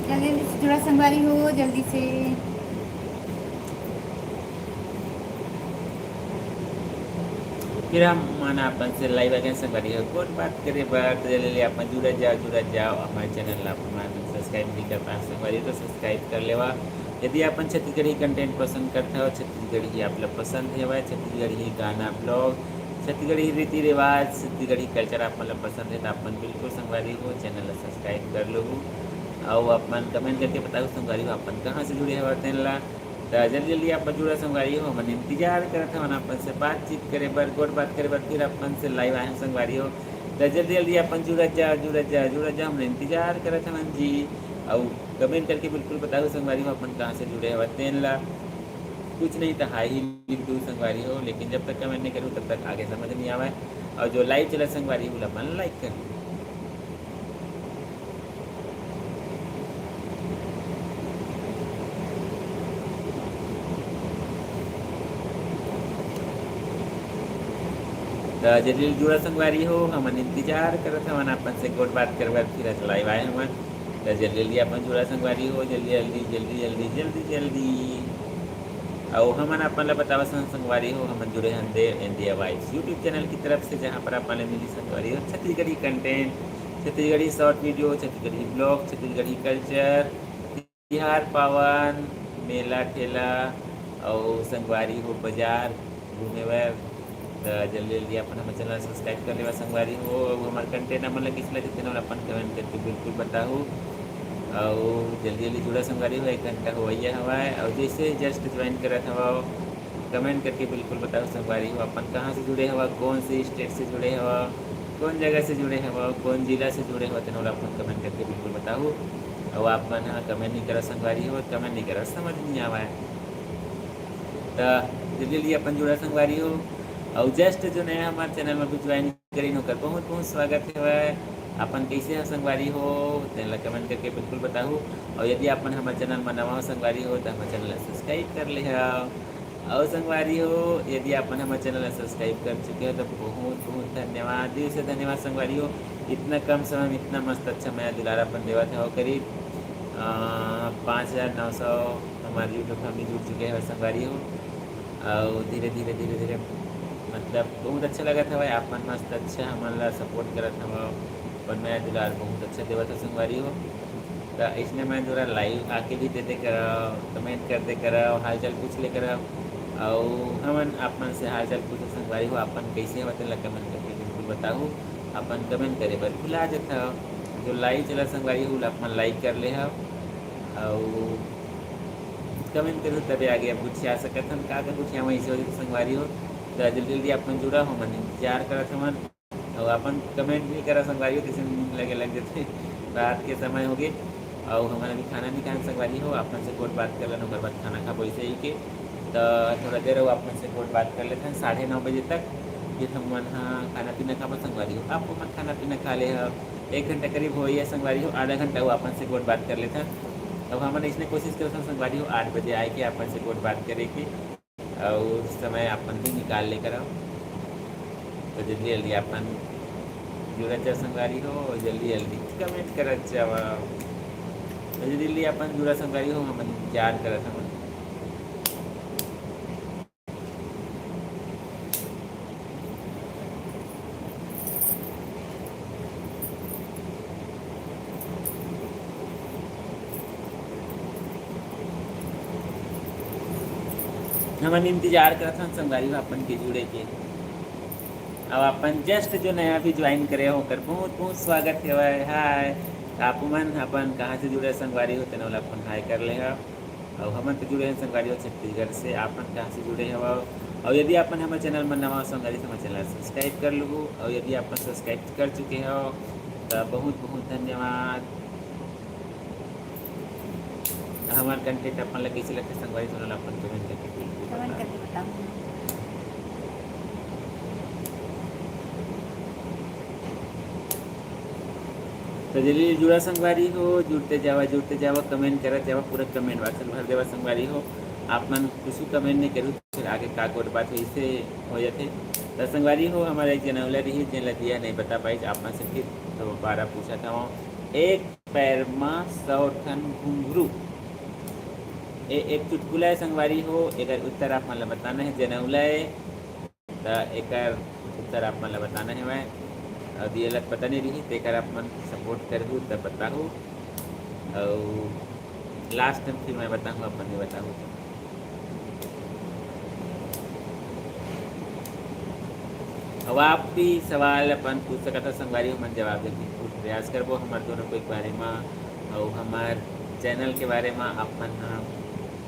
जल्दी, जल्दी से जुड़ा संगवारी हो, जल्दी से। फिर हमन अपन से live आ गे हन संगवारी हो, गोठ बात करे बर। तो जल्दी ले अपन जुड़त जाओ, जुड़त जाओ। हमर channel ला अपन subscribe नहीं कर पाए संगवारी हो, तो subscribe कर लेवा। यदि अपन छत्तीसगढ़ी content पसंद करत हो, छत्तीसगढ़ी आप ला पसंद हेवय, छत्तीसगढ़ी गाना, vlog, छत्तीसगढ़ी रीति रिवाज, छत्तीसगढ़ी culture आप मन ला पसंद हे, तो आप मन बिल्कुल संगवारी हो channel ला subscribe कर लेहू। अउ आप मन comment करके बताहू संगवारी हो, आप मन कहाँ से जुड़े हवा तेन ला। त जल्दी जल्दी आप जुड़ा संगवारी हो, हमन इंतजार करत हवन अपन से बातचीत करे बर, गोठ बात करे बर, फिर अपन से live आए हन संगवारी हो। त जल्दी जल्दी अपन जुड़त जा, जुड़त जा, जुड़त जा, हमन इंतजार करत हवन जी। अउ comment करके बिल्कुल बताहू संगवारी हो, अपन कहाँ से जुड़े हवा तेन ला। कुछ नहीं तो hi ही लिख दू संगवारी हो, लेकिन जब तक comment नहीं करू तब तक आगे समझ नहीं आवे। अउ जो live चला संगवारी हो, ओला अपन like कर दू। त जल्दी जुड़ा संगवारी हो, हमन इंतजार करत हवन अपन से गोठ बात करबर, फिर आज live आए हवन। त जल्दी जल्दी अपन जुड़ा संगवारी हो, जल्दी जल्दी, जल्दी जल्दी, जल्दी जल्दी। अउ हमन अपन ला बतावत हन संगवारी हो, हमन जुड़े हन देव India Vibes YouTube channel की तरफ से, जहाँ पर अपन ला मिली संगवारी हो Chhattisgarhi content, Chhattisgarhi short video, Chhattisgarhi vlog, Chhattisgarhi culture, तिहार पावन, मेला ठेला अउ संगवारी हो बाजार घूमे बर। त जल्दी जल्दी अपन हमर चैनल सब्सक्राइब कर लेवा संगवारी हो। अउ हमर कंटेंट हमन ला कइसे लगथे तेन ल अपन कमेंट करके बिल्कुल बताहू। अउ जल्दी जल्दी जुड़ा संगवारी हो, एक घंटा होवइया हवय। अउ जइसे जस्ट ज्वाइन करत हवव, कमेंट करके बिल्कुल बताहू संगवारी हो, अपन कहाँ से जुड़े हवव, कौन से स्टेट से जुड़े हवव, कौन जगह से जुड़े हवव, कौन जिला से जुड़े हवव, तेन ल अपन कमेंट करके बिल्कुल बताहू। अउ आप मन ह कमेंट नहीं करव संगवारी हो, कमेंट नहीं करव, समझ नहीं आवय। त जल्दी जल्दी अपन जुड़ा संगवारी हो। अउ जस्ट जो नया हमर चैनल में भी ज्वाइन करिन, ओकर बहुत बहुत स्वागत हवय। अपन कइसे हो संगवारी हो, तेन ला कमेंट करके बिल्कुल बताहू। अउ यदि अपन हमर चैनल में नवा हो संगवारी हो, त हमर चैनल ला सब्सक्राइब कर लेहव। अउ संगवारी हो, यदि अपन हमर चैनल ला सब्सक्राइब कर चुके हो, त बहुत बहुत धन्यवाद, दिल से धन्यवाद संगवारी हो। इतना कम समय में इतना मस्त अच्छा मया दुलार अपन देवत हव। करीब, अ, पाँच हजार नौ सौ हमर YouTube फैमिली जुड़ चुके हवय संगवारी हो। अउ धीरे धीरे, धीरे धीरे, मतलब, बहुत अच्छा लगत हवय। आप मन मस्त अच्छा हमन ला सपोर्ट करत हवव, अपन मया दुलार बहुत अच्छा देवत हव संगवारी हो। त अइसने मैं थोड़ा लाइव आके भी दे दे करव, कमेंट कर दे करव, हालचाल पूछ ले करव। अउ हमन आप मन से हालचाल पूछो संगवारी हो, आप मन कइसे हवव तेन ला कमेंट करके बिल्कुल बताहू। आप मन कमेंट करे बर भुला जथव। जो लाइव चलत संगवारी हो, ओला आप मन लाइक कर लेहव। अउ कमेंट करहू तभे आगे अब गोठिया सकत हन, का का गोठियावव अइसे हो जथे संगवारी हो। त जल्दी जल्दी आप मन जुड़ा हो, हमन इंतजार करत हवन। अउ अपन कमेंट नहीं करा संगवारी हो, तइसे नींद लगे लग जथे। रात के समय होगे, अउ हमन अभी खाना नहीं खान संगवारी हो। आप मन से गोठ बात कर लेन, ओकर बाद खाना खाबो अइसे ही के। त थोड़ा देर अउ आप मन से गोठ बात कर लेथन साढ़े नौ बजे तक, फिर हमन ह खाना पीना खाबो संगवारी हो। आप मन खाना पीना खा लेहव, एक घंटा करीब होइया संगवारी हो, आधा घंटा अउ आप मन से गोठ बात कर लेथन। अब हमन अइसने कोशिश करथन संगवारी हो, आठ बजे आए के आप मन से गोठ बात करे के। अउ समय आप मन भी निकाल ले करव। त जल्दी जल्दी आप मन जुड़त जाव संगवारी हो, अउ जल्दी जल्दी कमेंट करत जावव। त जल्दी जल्दी आप मन जुड़ा संगवारी हो, हमन इंतजार करत हवन। हमन इंतजार करत हन संगवारी हो आप मन के जुड़े के। अउ आप मन जस्ट जो नया भी ज्वाइन करे हो, ओकर बहुत बहुत स्वागत हेवय। हाय, आप मन अपन कहाँ से जुड़े संगवारी हो, तेन ल अपन हाय कर लेहव। अउ हमन तो जुड़े हन संगवारी हो छत्तीसगढ़ से। आप मन कहाँ से जुड़े हवव? अउ यदि आप मन हमर चैनल म नवा हो संगवारी, त हमर चैनल सब्सक्राइब कर लूहू। अउ यदि आप मन सब्सक्राइब कर चुके हव, त बहुत बहुत धन्यवाद। हमर कंटेंट आप मन ला कइसे लगथे संगवारी, तेन ल अपन कमेंट करके बिल्कुल कमेंट बताहू। करके बताहू। त जल्दी जुड़ा संगवारी हो, जुड़ते जावा, जुड़ते जावा, कमेंट करत जावा, पूरा कमेंट बॉक्स ल भर देवा संगवारी हो। आप मन कुछु कमेंट नहीं करू, फिर आगे का गोठ बात होइसे हो जाथे। त संगवारी हो, हमर एक जनौला रही, जेन ल दिया नहीं बता पाइस, आप मन से फिर दोबारा पूछत हवं। एक पैर म सौ ठन घुंघरू। ए एक चुटकुला हे संगवारी हो, एकर उत्तर आप मन ल बताना हे, जनौला ए। त एकर उत्तर आप मन ल बताना हेवय। अउ दिया ल पता नहीं रही, तेकर आप मन सपोर्ट करहू त बताहू। अउ लास्ट में फिर मैं बताहूँ, अपन नहीं बताहूँ। अउ आप भी सवाल अपन पूछ सकत हव संगवारी हो, हमन जवाब देके पूर्ण प्रयास करबो। हमर दोनों के बारे म अउ हमर चैनल के बारे म आप मन ह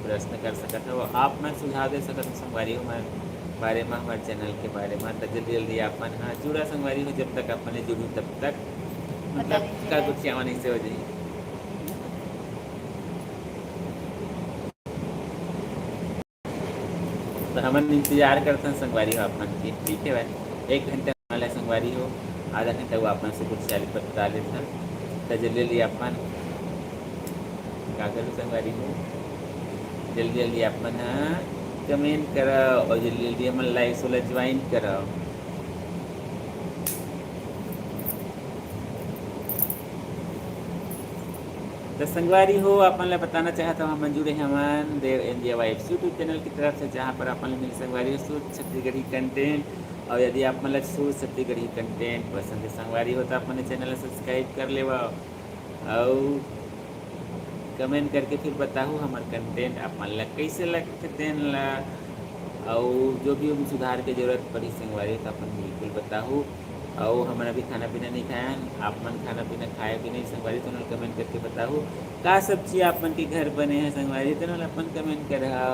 प्रश्न कर सकत हव। आप मन सुझाव दे सकत हव संगवारी हो, हमर बारे म, हमर चैनल के बारे म। त जल्दी जल्दी आप मन ह जुड़ा संगवारी हो, जब तक आप मन जुड़ू तब तक, मतलब, का गोठियावन अइसे हो जाही। त हमन इंतजार करथन संगवारी हो आप मन के, ठीक हे भाई, एक घंटा वाला संगवारी हो, आधा घंटा वो आप मन से कुछ चाली बता लेथन। त जल्दी जल्दी आप मन का करो संगवारी हो, जल्दी जल्दी आप मन ह कमेंट करव अउ जल्दी जल्दी हमन लाइव शो ला ज्वाइन करव। त संगवारी हो, आप मन ला बताना चाहत हव, हमन जुड़े हवन Dev N J vibes YouTube channel की तरफ से, जहाँ पर आप मन ला मिले संगवारी हो शुद्ध छत्तीसगढ़ी कंटेंट। अउ यदि आप मन ला शुद्ध छत्तीसगढ़ी कंटेंट पसंद हे संगवारी हो, त आप मन चैनल ला सब्सक्राइब कर लेवव अउ कमेंट करके फिर बताहू हमर कंटेंट आप मन ला कइसे लगथे तेन ला। अउ जो भी सुधार के जरूरत पड़ही संगवारी, त अपन बिल्कुल बताहू। अउ हमन अभी खाना पीना नहीं खायन, आप मन खाना पीना खाए कि नहीं संगवारी, तो comment करके बताहू। का सब्जी आप मन के घर बने हे संगवारी, तो अपन comment करहा।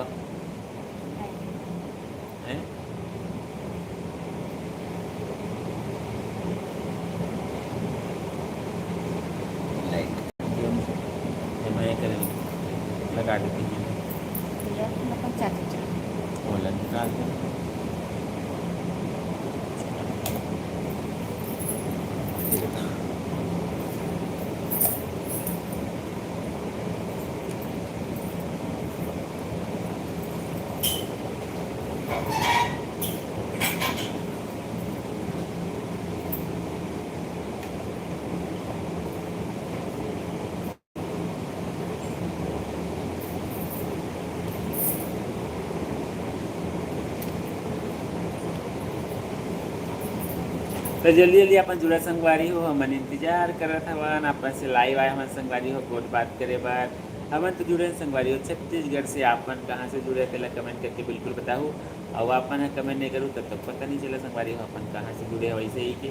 हैं? लाइट। ये मैं कर लगा देती हूँ। भैया, तुम अपन चाचा चलो। ओला निकाल दो। तो जल्दी जल्दी अपन जुड़ा संगवारी हो, हमन इंतजार करत हवन अपन से live आए हवन संगवारी हो, गोठ बात करे बर। हमन तो जुड़े हन संगवारी हो छत्तीसगढ़ से। आप मन कहाँ से जुड़े, तेला comment करके बिल्कुल बताहू। अउ आप मन ह comment नहीं करू, तब तक पता नहीं चला संगवारी हो अपन कहाँ से जुड़े हो। वैसे ही कि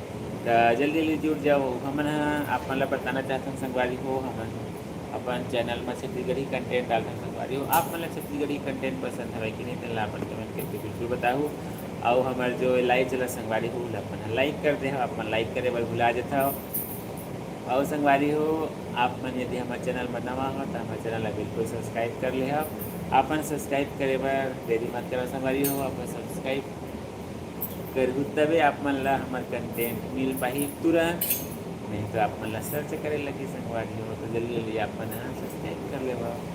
त जल्दी जल्दी जुड़ जाओ। हमन ह आप मन ला बताना चाहथन संगवारी हो, हमन अपन channel में छत्तीसगढ़ी content डालथन संगवारी हो। आप मन ला छत्तीसगढ़ी content पसंद हवे कि नहीं, तेला अपन comment करके बिल्कुल बताहू। अउ हमर जो live चला संगवारी हो, ओला अपन ह like कर दे, आप मन like करे बर भुला जथव। अउ संगवारी हो, आप मन यदि हमर channel में नवा हो, त हमर channel ला बिल्कुल subscribe कर लेहव। अपन subscribe करे बर देरी मत करव संगवारी हो, अपन subscribe करहू तबे आप मन ला हमर content मिल पाही तुरंत, नहीं तो आप मन ला search करे लगी संगवारी हो। तो जल्दी जल्दी आप मन ह subscribe कर लेवव।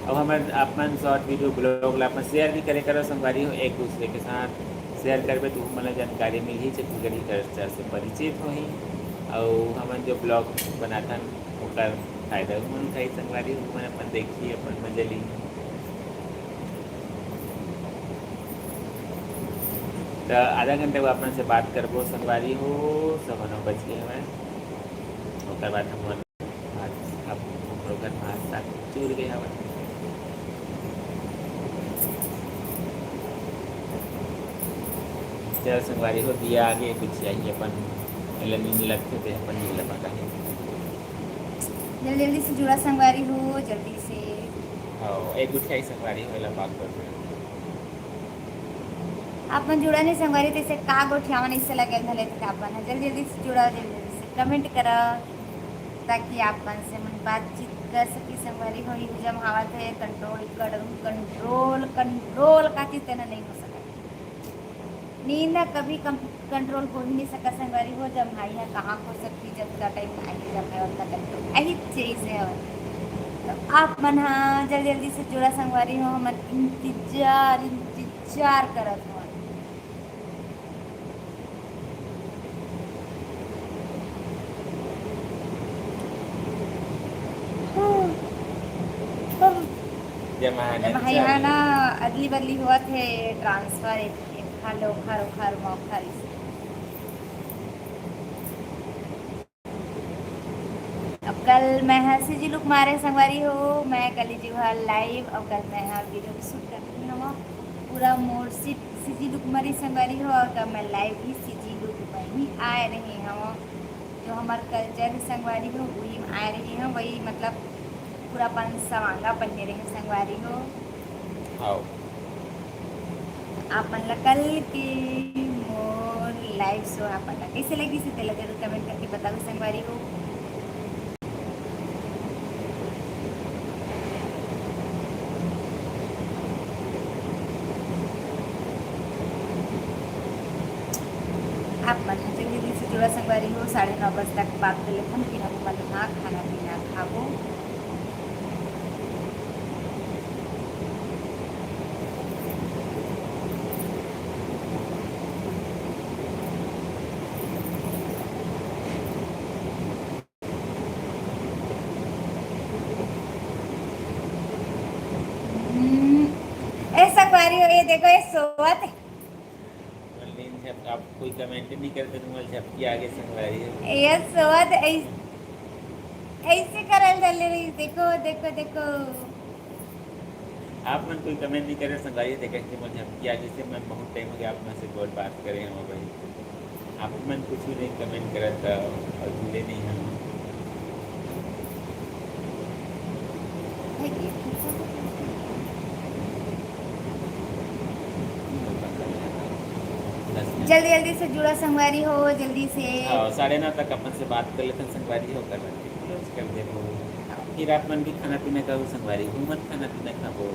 अउ हमर आप मन short video blog ला अपन share भी करे करो संगवारी हो, एक दूसरे के साथ share करबे तो हमन ला जानकारी मिलही, छत्तीसगढ़ी culture से परिचित होही। अउ हमन जो blog बनाथन ओकर फायदा हमन उठाई संगवारी हो, हमन अपन देखी, अपन मजा ली। त आधा घंटा वो अपन से बात करबो संगवारी हो, सवा नौ बज गए हवय। ओकर बाद हम भात खाबो, हमरो घर भात साग चूर गए हवय। चल संगवारी हो, दिया आगे कुछ चाहिए अपन एला नींद लगथे ते अपन नींद लगा। जल्दी जल्दी से जुड़ा संगवारी हो, जल्दी से। हाँ, एक गुठिया ही संगवारी हो, एला पाक कर दे। आप मन जुड़ा नहीं संगवारी, तैसे का गोठियावन इससे लगे धले थे आप मन। जल्दी जल्दी से जुड़ा, जल्दी जल्दी से comment करा, ताकि आप मन से मन बातचीत कर सकी संगवारी हो। ये जम हावत है control, control, control का चीज तेना नहीं हो सकता। नींद ह कभी कम control हो ही नहीं सका संगवारी हो। जब भाई ह कहाँ खो सकती, जब का time आही, जब है उतना control यही चीज है। तो आप मन ह जल्दी जल्दी से जुड़ा संगवारी हो, हमन इंतजार इंतजार करत हो। जमा है ना, जमा है, चल। है ना, अदली बदली होवत है, transfer एक, एक खा लो, खा लो, खा लो, खा लो। अब कल मैं ह CG look मारे संगवारी हो, मैं कल ही जो है live, अब कल मैं ह video shoot करती हूँ, पूरा मोर सी-, CG look मारी संगवारी हो, और कल मैं live भी CG look में ही आए रही हूँ। जो हमार culture है संगवारी हो, वही में आए रही हूँ, वही मतलब पूरा अपन सवांगा पहने रहे संगवारी हो। हाँ। आप मन ला कल के मोर live show आप मन ला कैसे लगिस, तेला जरूर comment करके बताओ संगवारी हो। आप मन ह जल्दी जल्दी से जुड़ा संगवारी हो, साढ़े नौ बजे तक बात कर लेथन, फिर हम मन ह खाना पीना खाबो। हम्म, ए संगवारी हो, ये देखो, ये सोवत है। मोला नींद झप-, आप कोई comment नहीं करते तो मोला झपकी आगे संगवारी हो। ये सोवत ऐस-, ऐसे करल चले रही, देखो, देखो, देखो। आप मन कोई comment नहीं करे संगवारी, देखे कि मोर झपकी आ गइसे, मैं बहुत time हो गया आप मन से गोठ बात करे हंव भाई। आप मन कुछ नहीं comment करत, अउ जुड़े नहीं हंव। जल्दी जल्दी से जुड़ा संगवारी हो, जल्दी से। हाँ, साढ़े नौ तक अपन से बात कर लेथन संगवारी हो, कर लेथन, close कर देबो। फिर आप मन भी खाना पीना खाहू संगवारी हो, हमन खाना पीना खाबो।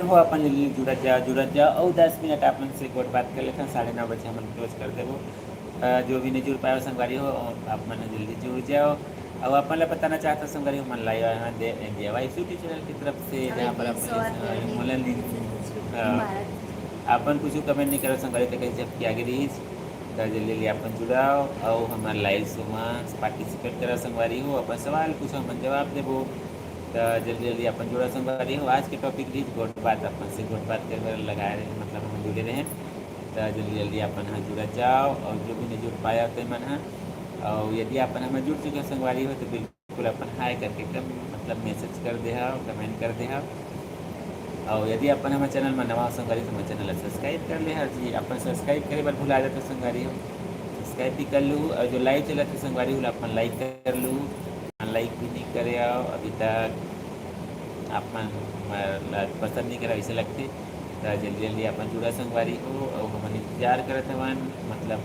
हो, अपन जुड़त जा, जुड़त जा, अउ दस मिनट आप मन से गोठ बात कर लेथन। साढ़े नौ बजे हमन close कर देबो। अ, जो भी नहीं जुड़ पाए हो संगवारी हो, आप मन जल्दी जुड़ जाओ। अउ अपन ला बताना चाहत हो संगवारी हो, हमन live आए हैं दे-, इंडिया वाइफ YouTube चैनल की तरफ से, जहाँ पर अपन मोलन दिन, अ, अपन कुछ comment नहीं करो संगवारी, तो कहीं जब किया गिरीश, तो जल्दी जल्दी अपन जुड़ाओ, अउ हमारे live show में participate करो संगवारी हो, अपन सवाल पूछो, हमन जवाब देबो। त जल्दी जल्दी अपन जुड़ा संगवारी हो। आज के topic रहिस गोठ बात, अपन से गोठ बात करे बर लगाए रहे, मतलब हम जुड़े रहे। त जल्दी जल्दी अपन ह जुड़ा जाओ, अउ जो भी नहीं जुड़ पाया ते मन ह, अउ यदि अपन हमर जुड़ चुके हो संगवारी हो, तो बिल्कुल अपन hi करके एकदम मतलब message कर दे हव, comment कर दे हव। अउ यदि अपन हमर channel में नवा हो संगवारी, तो हमर channel ला subscribe कर ले हव जी। अपन subscribe करे बर भुला जात हो संगवारी हो, subscribe भी कर लू, अउ जो live चलत हे संगवारी हो, ओला अपन like कर लू। Like भी नहीं करे हव अभी तक, आप मन ला पसंद नहीं करे, ऐसे लगथे। त जल्दी जल्दी अपन जुड़ा संगवारी हो, अउ हमन इंतजार करत हवन, मतलब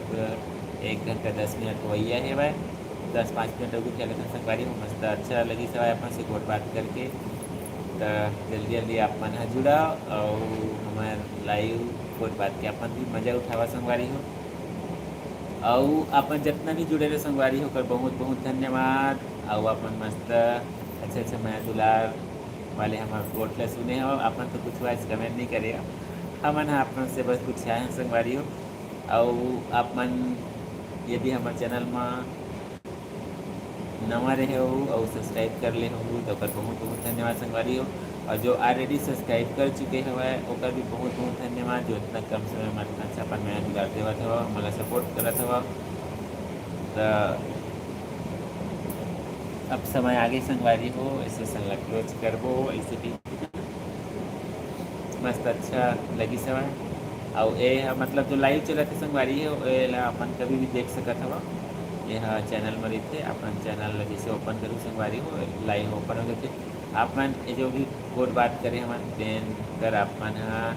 एक घंटा दस मिनट होइया हेवय, दस पाँच मिनट अउ रुक जाते संगवारी हो, मस्त अच्छा लगिस हवय अपन से गोठ बात करके। त जल्दी जल्दी आप मन ह जुड़ा, अउ हमर live गोठ बात के अपन भी मजा उठावा संगवारी हो। अउ अपन जतना भी जुड़े रहे संगवारी हो, ओकर बहुत बहुत धन्यवाद। अउ आप मन मस्त अच्छा अच्छा मया दुलार वाले हमर गोठ ला सुने हो। आप मन तो कुछ आज कमेंट नहीं करे हो, हमन ह आप मन से बस कुछ आए हैं संगवारी हो। अउ आप मन यदि हमर चैनल म नवा रहे हो अउ सब्सक्राइब कर ले हो तो ओकर बहुत बहुत धन्यवाद संगवारी हो। और जो ऑलरेडी सब्सक्राइब कर चुके हवय ओकर भी बहुत बहुत धन्यवाद, जो इतना कम समय में इतना अच्छा अपन मया दुलार देवत हव, हमला सपोर्ट करत हव। त अब समय आगे संगवारी हो, ऐसे सन ला क्लोज करबो, ऐसे भी मस्त अच्छा लगिस हवय। अउ ए ह मतलब जो लाइव चलत हे संगवारी हो, एला अपन कभी भी देख सकत हव। ए ह चैनल म रहिथे, अपन चैनल ला जैसे ओपन करू संगवारी हो, लाइव ओपन हो जाथे। आप मन ये जो भी गोठ बात करे हमन तेन कर आप मन ह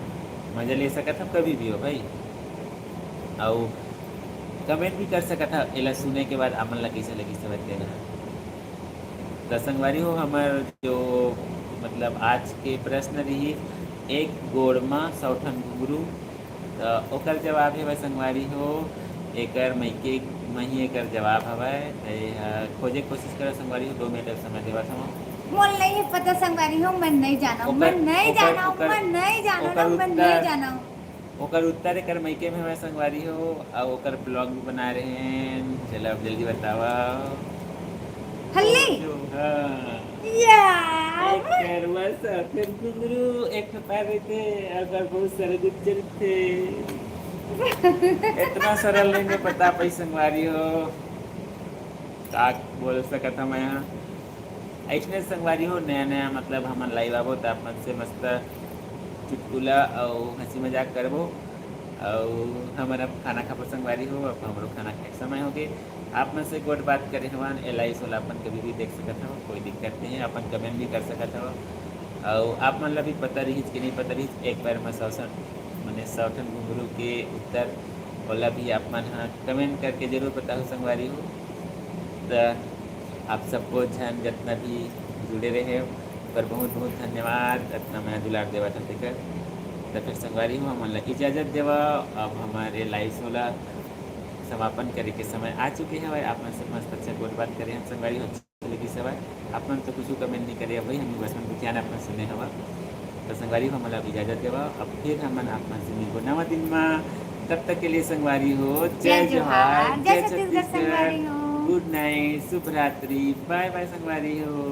मजा ले सकत हव कभी भी हो भाई। अउ कमेंट भी कर सकत हव एला सुने के बाद आप मन ला कैसे लगिस हवय तेन ह। त संगवारी हो हमर जो मतलब आज के प्रश्न रही एक गोड़ म सौ ठन घुंघरू, त ओकर जवाब हे भाई संगवारी हो एकर मइके म ही एकर जवाब हवय। त ये ह खोजे के कोशिश करो संगवारी हो, दो मिनट समय देवत हवं। मोला नहीं पता संगवारी हो, मैं नहीं जानव, ओकर- मैं नहीं ओकर- जानव, ओकर- मैं नहीं जानव ओकर ना, मैं उत्तर- नहीं जानव। ओकर उत्तर एकर मइके में हवय संगवारी हो, अउ ओकर ब्लॉग भी बना रहे हैं। चलो अब जल्दी बतावा। हल्ली? जो, हाँ। या। एक पैरवा सफेद घुंघरू, एक ठो पैर रहिथे, अउ ओकर बहुत सारे गुच्चे रहिथे। इतना सरल नहीं मैं बता पाई संगवारी हो, का बोल सकत हूँ मैं यहाँ। ऐसने संगवारी हो, नया नया मतलब हमन लाइव आबो त आप मन से मस्त चुटकुला अउ हंसी मजाक करबो। अउ हमर अब खाना खाबो संगवारी हो, अब हमरो खाना खाए के समय हो गे। आप मन से गोठ बात करे हवन, एला सोला अपन कभी भी देख सकत हव, कोई दिक्कत नहीं है, अपन कमेंट भी कर सकत हव। अउ आप मन ला भी पता रहिस कि नहीं पता रहिस, एक बार में सौ सौ मने सौ ठन घुंघरू के उत्तर ओला भी आप मन ह कमेंट करके जरूर बताहू संगवारी हो। त आप सबको झन जतना भी जुड़े रहे ओकर बहुत बहुत धन्यवाद, इतना मया दुलार देवत हन तेकर। त फिर संगवारी हो हमन ला इजाजत देवा, अब हमारे लाइव शो ला समापन करे के समय आ चुके हवय। आप मन से मस्त अच्छा गोठ बात करे हन संगवारी हो, अच्छा लगिस हवय। आप मन तो कुछ कमेंट नहीं करे, वही हम बस मन ध्यान आप मन सुने हवा। तो संगवारी हो हमन ला अब इजाजत देवा, अब फिर हमन आप मन से मिलबो नवा दिन मा। तब तक के लिए संगवारी हो, जय जय जोहार, जोहार, जय जय छत्तीसगढ़ छत्तीसगढ़, संगवारी हो। गुड नाइट, शुभ रात्रि, बाय बाय संगवारी हो।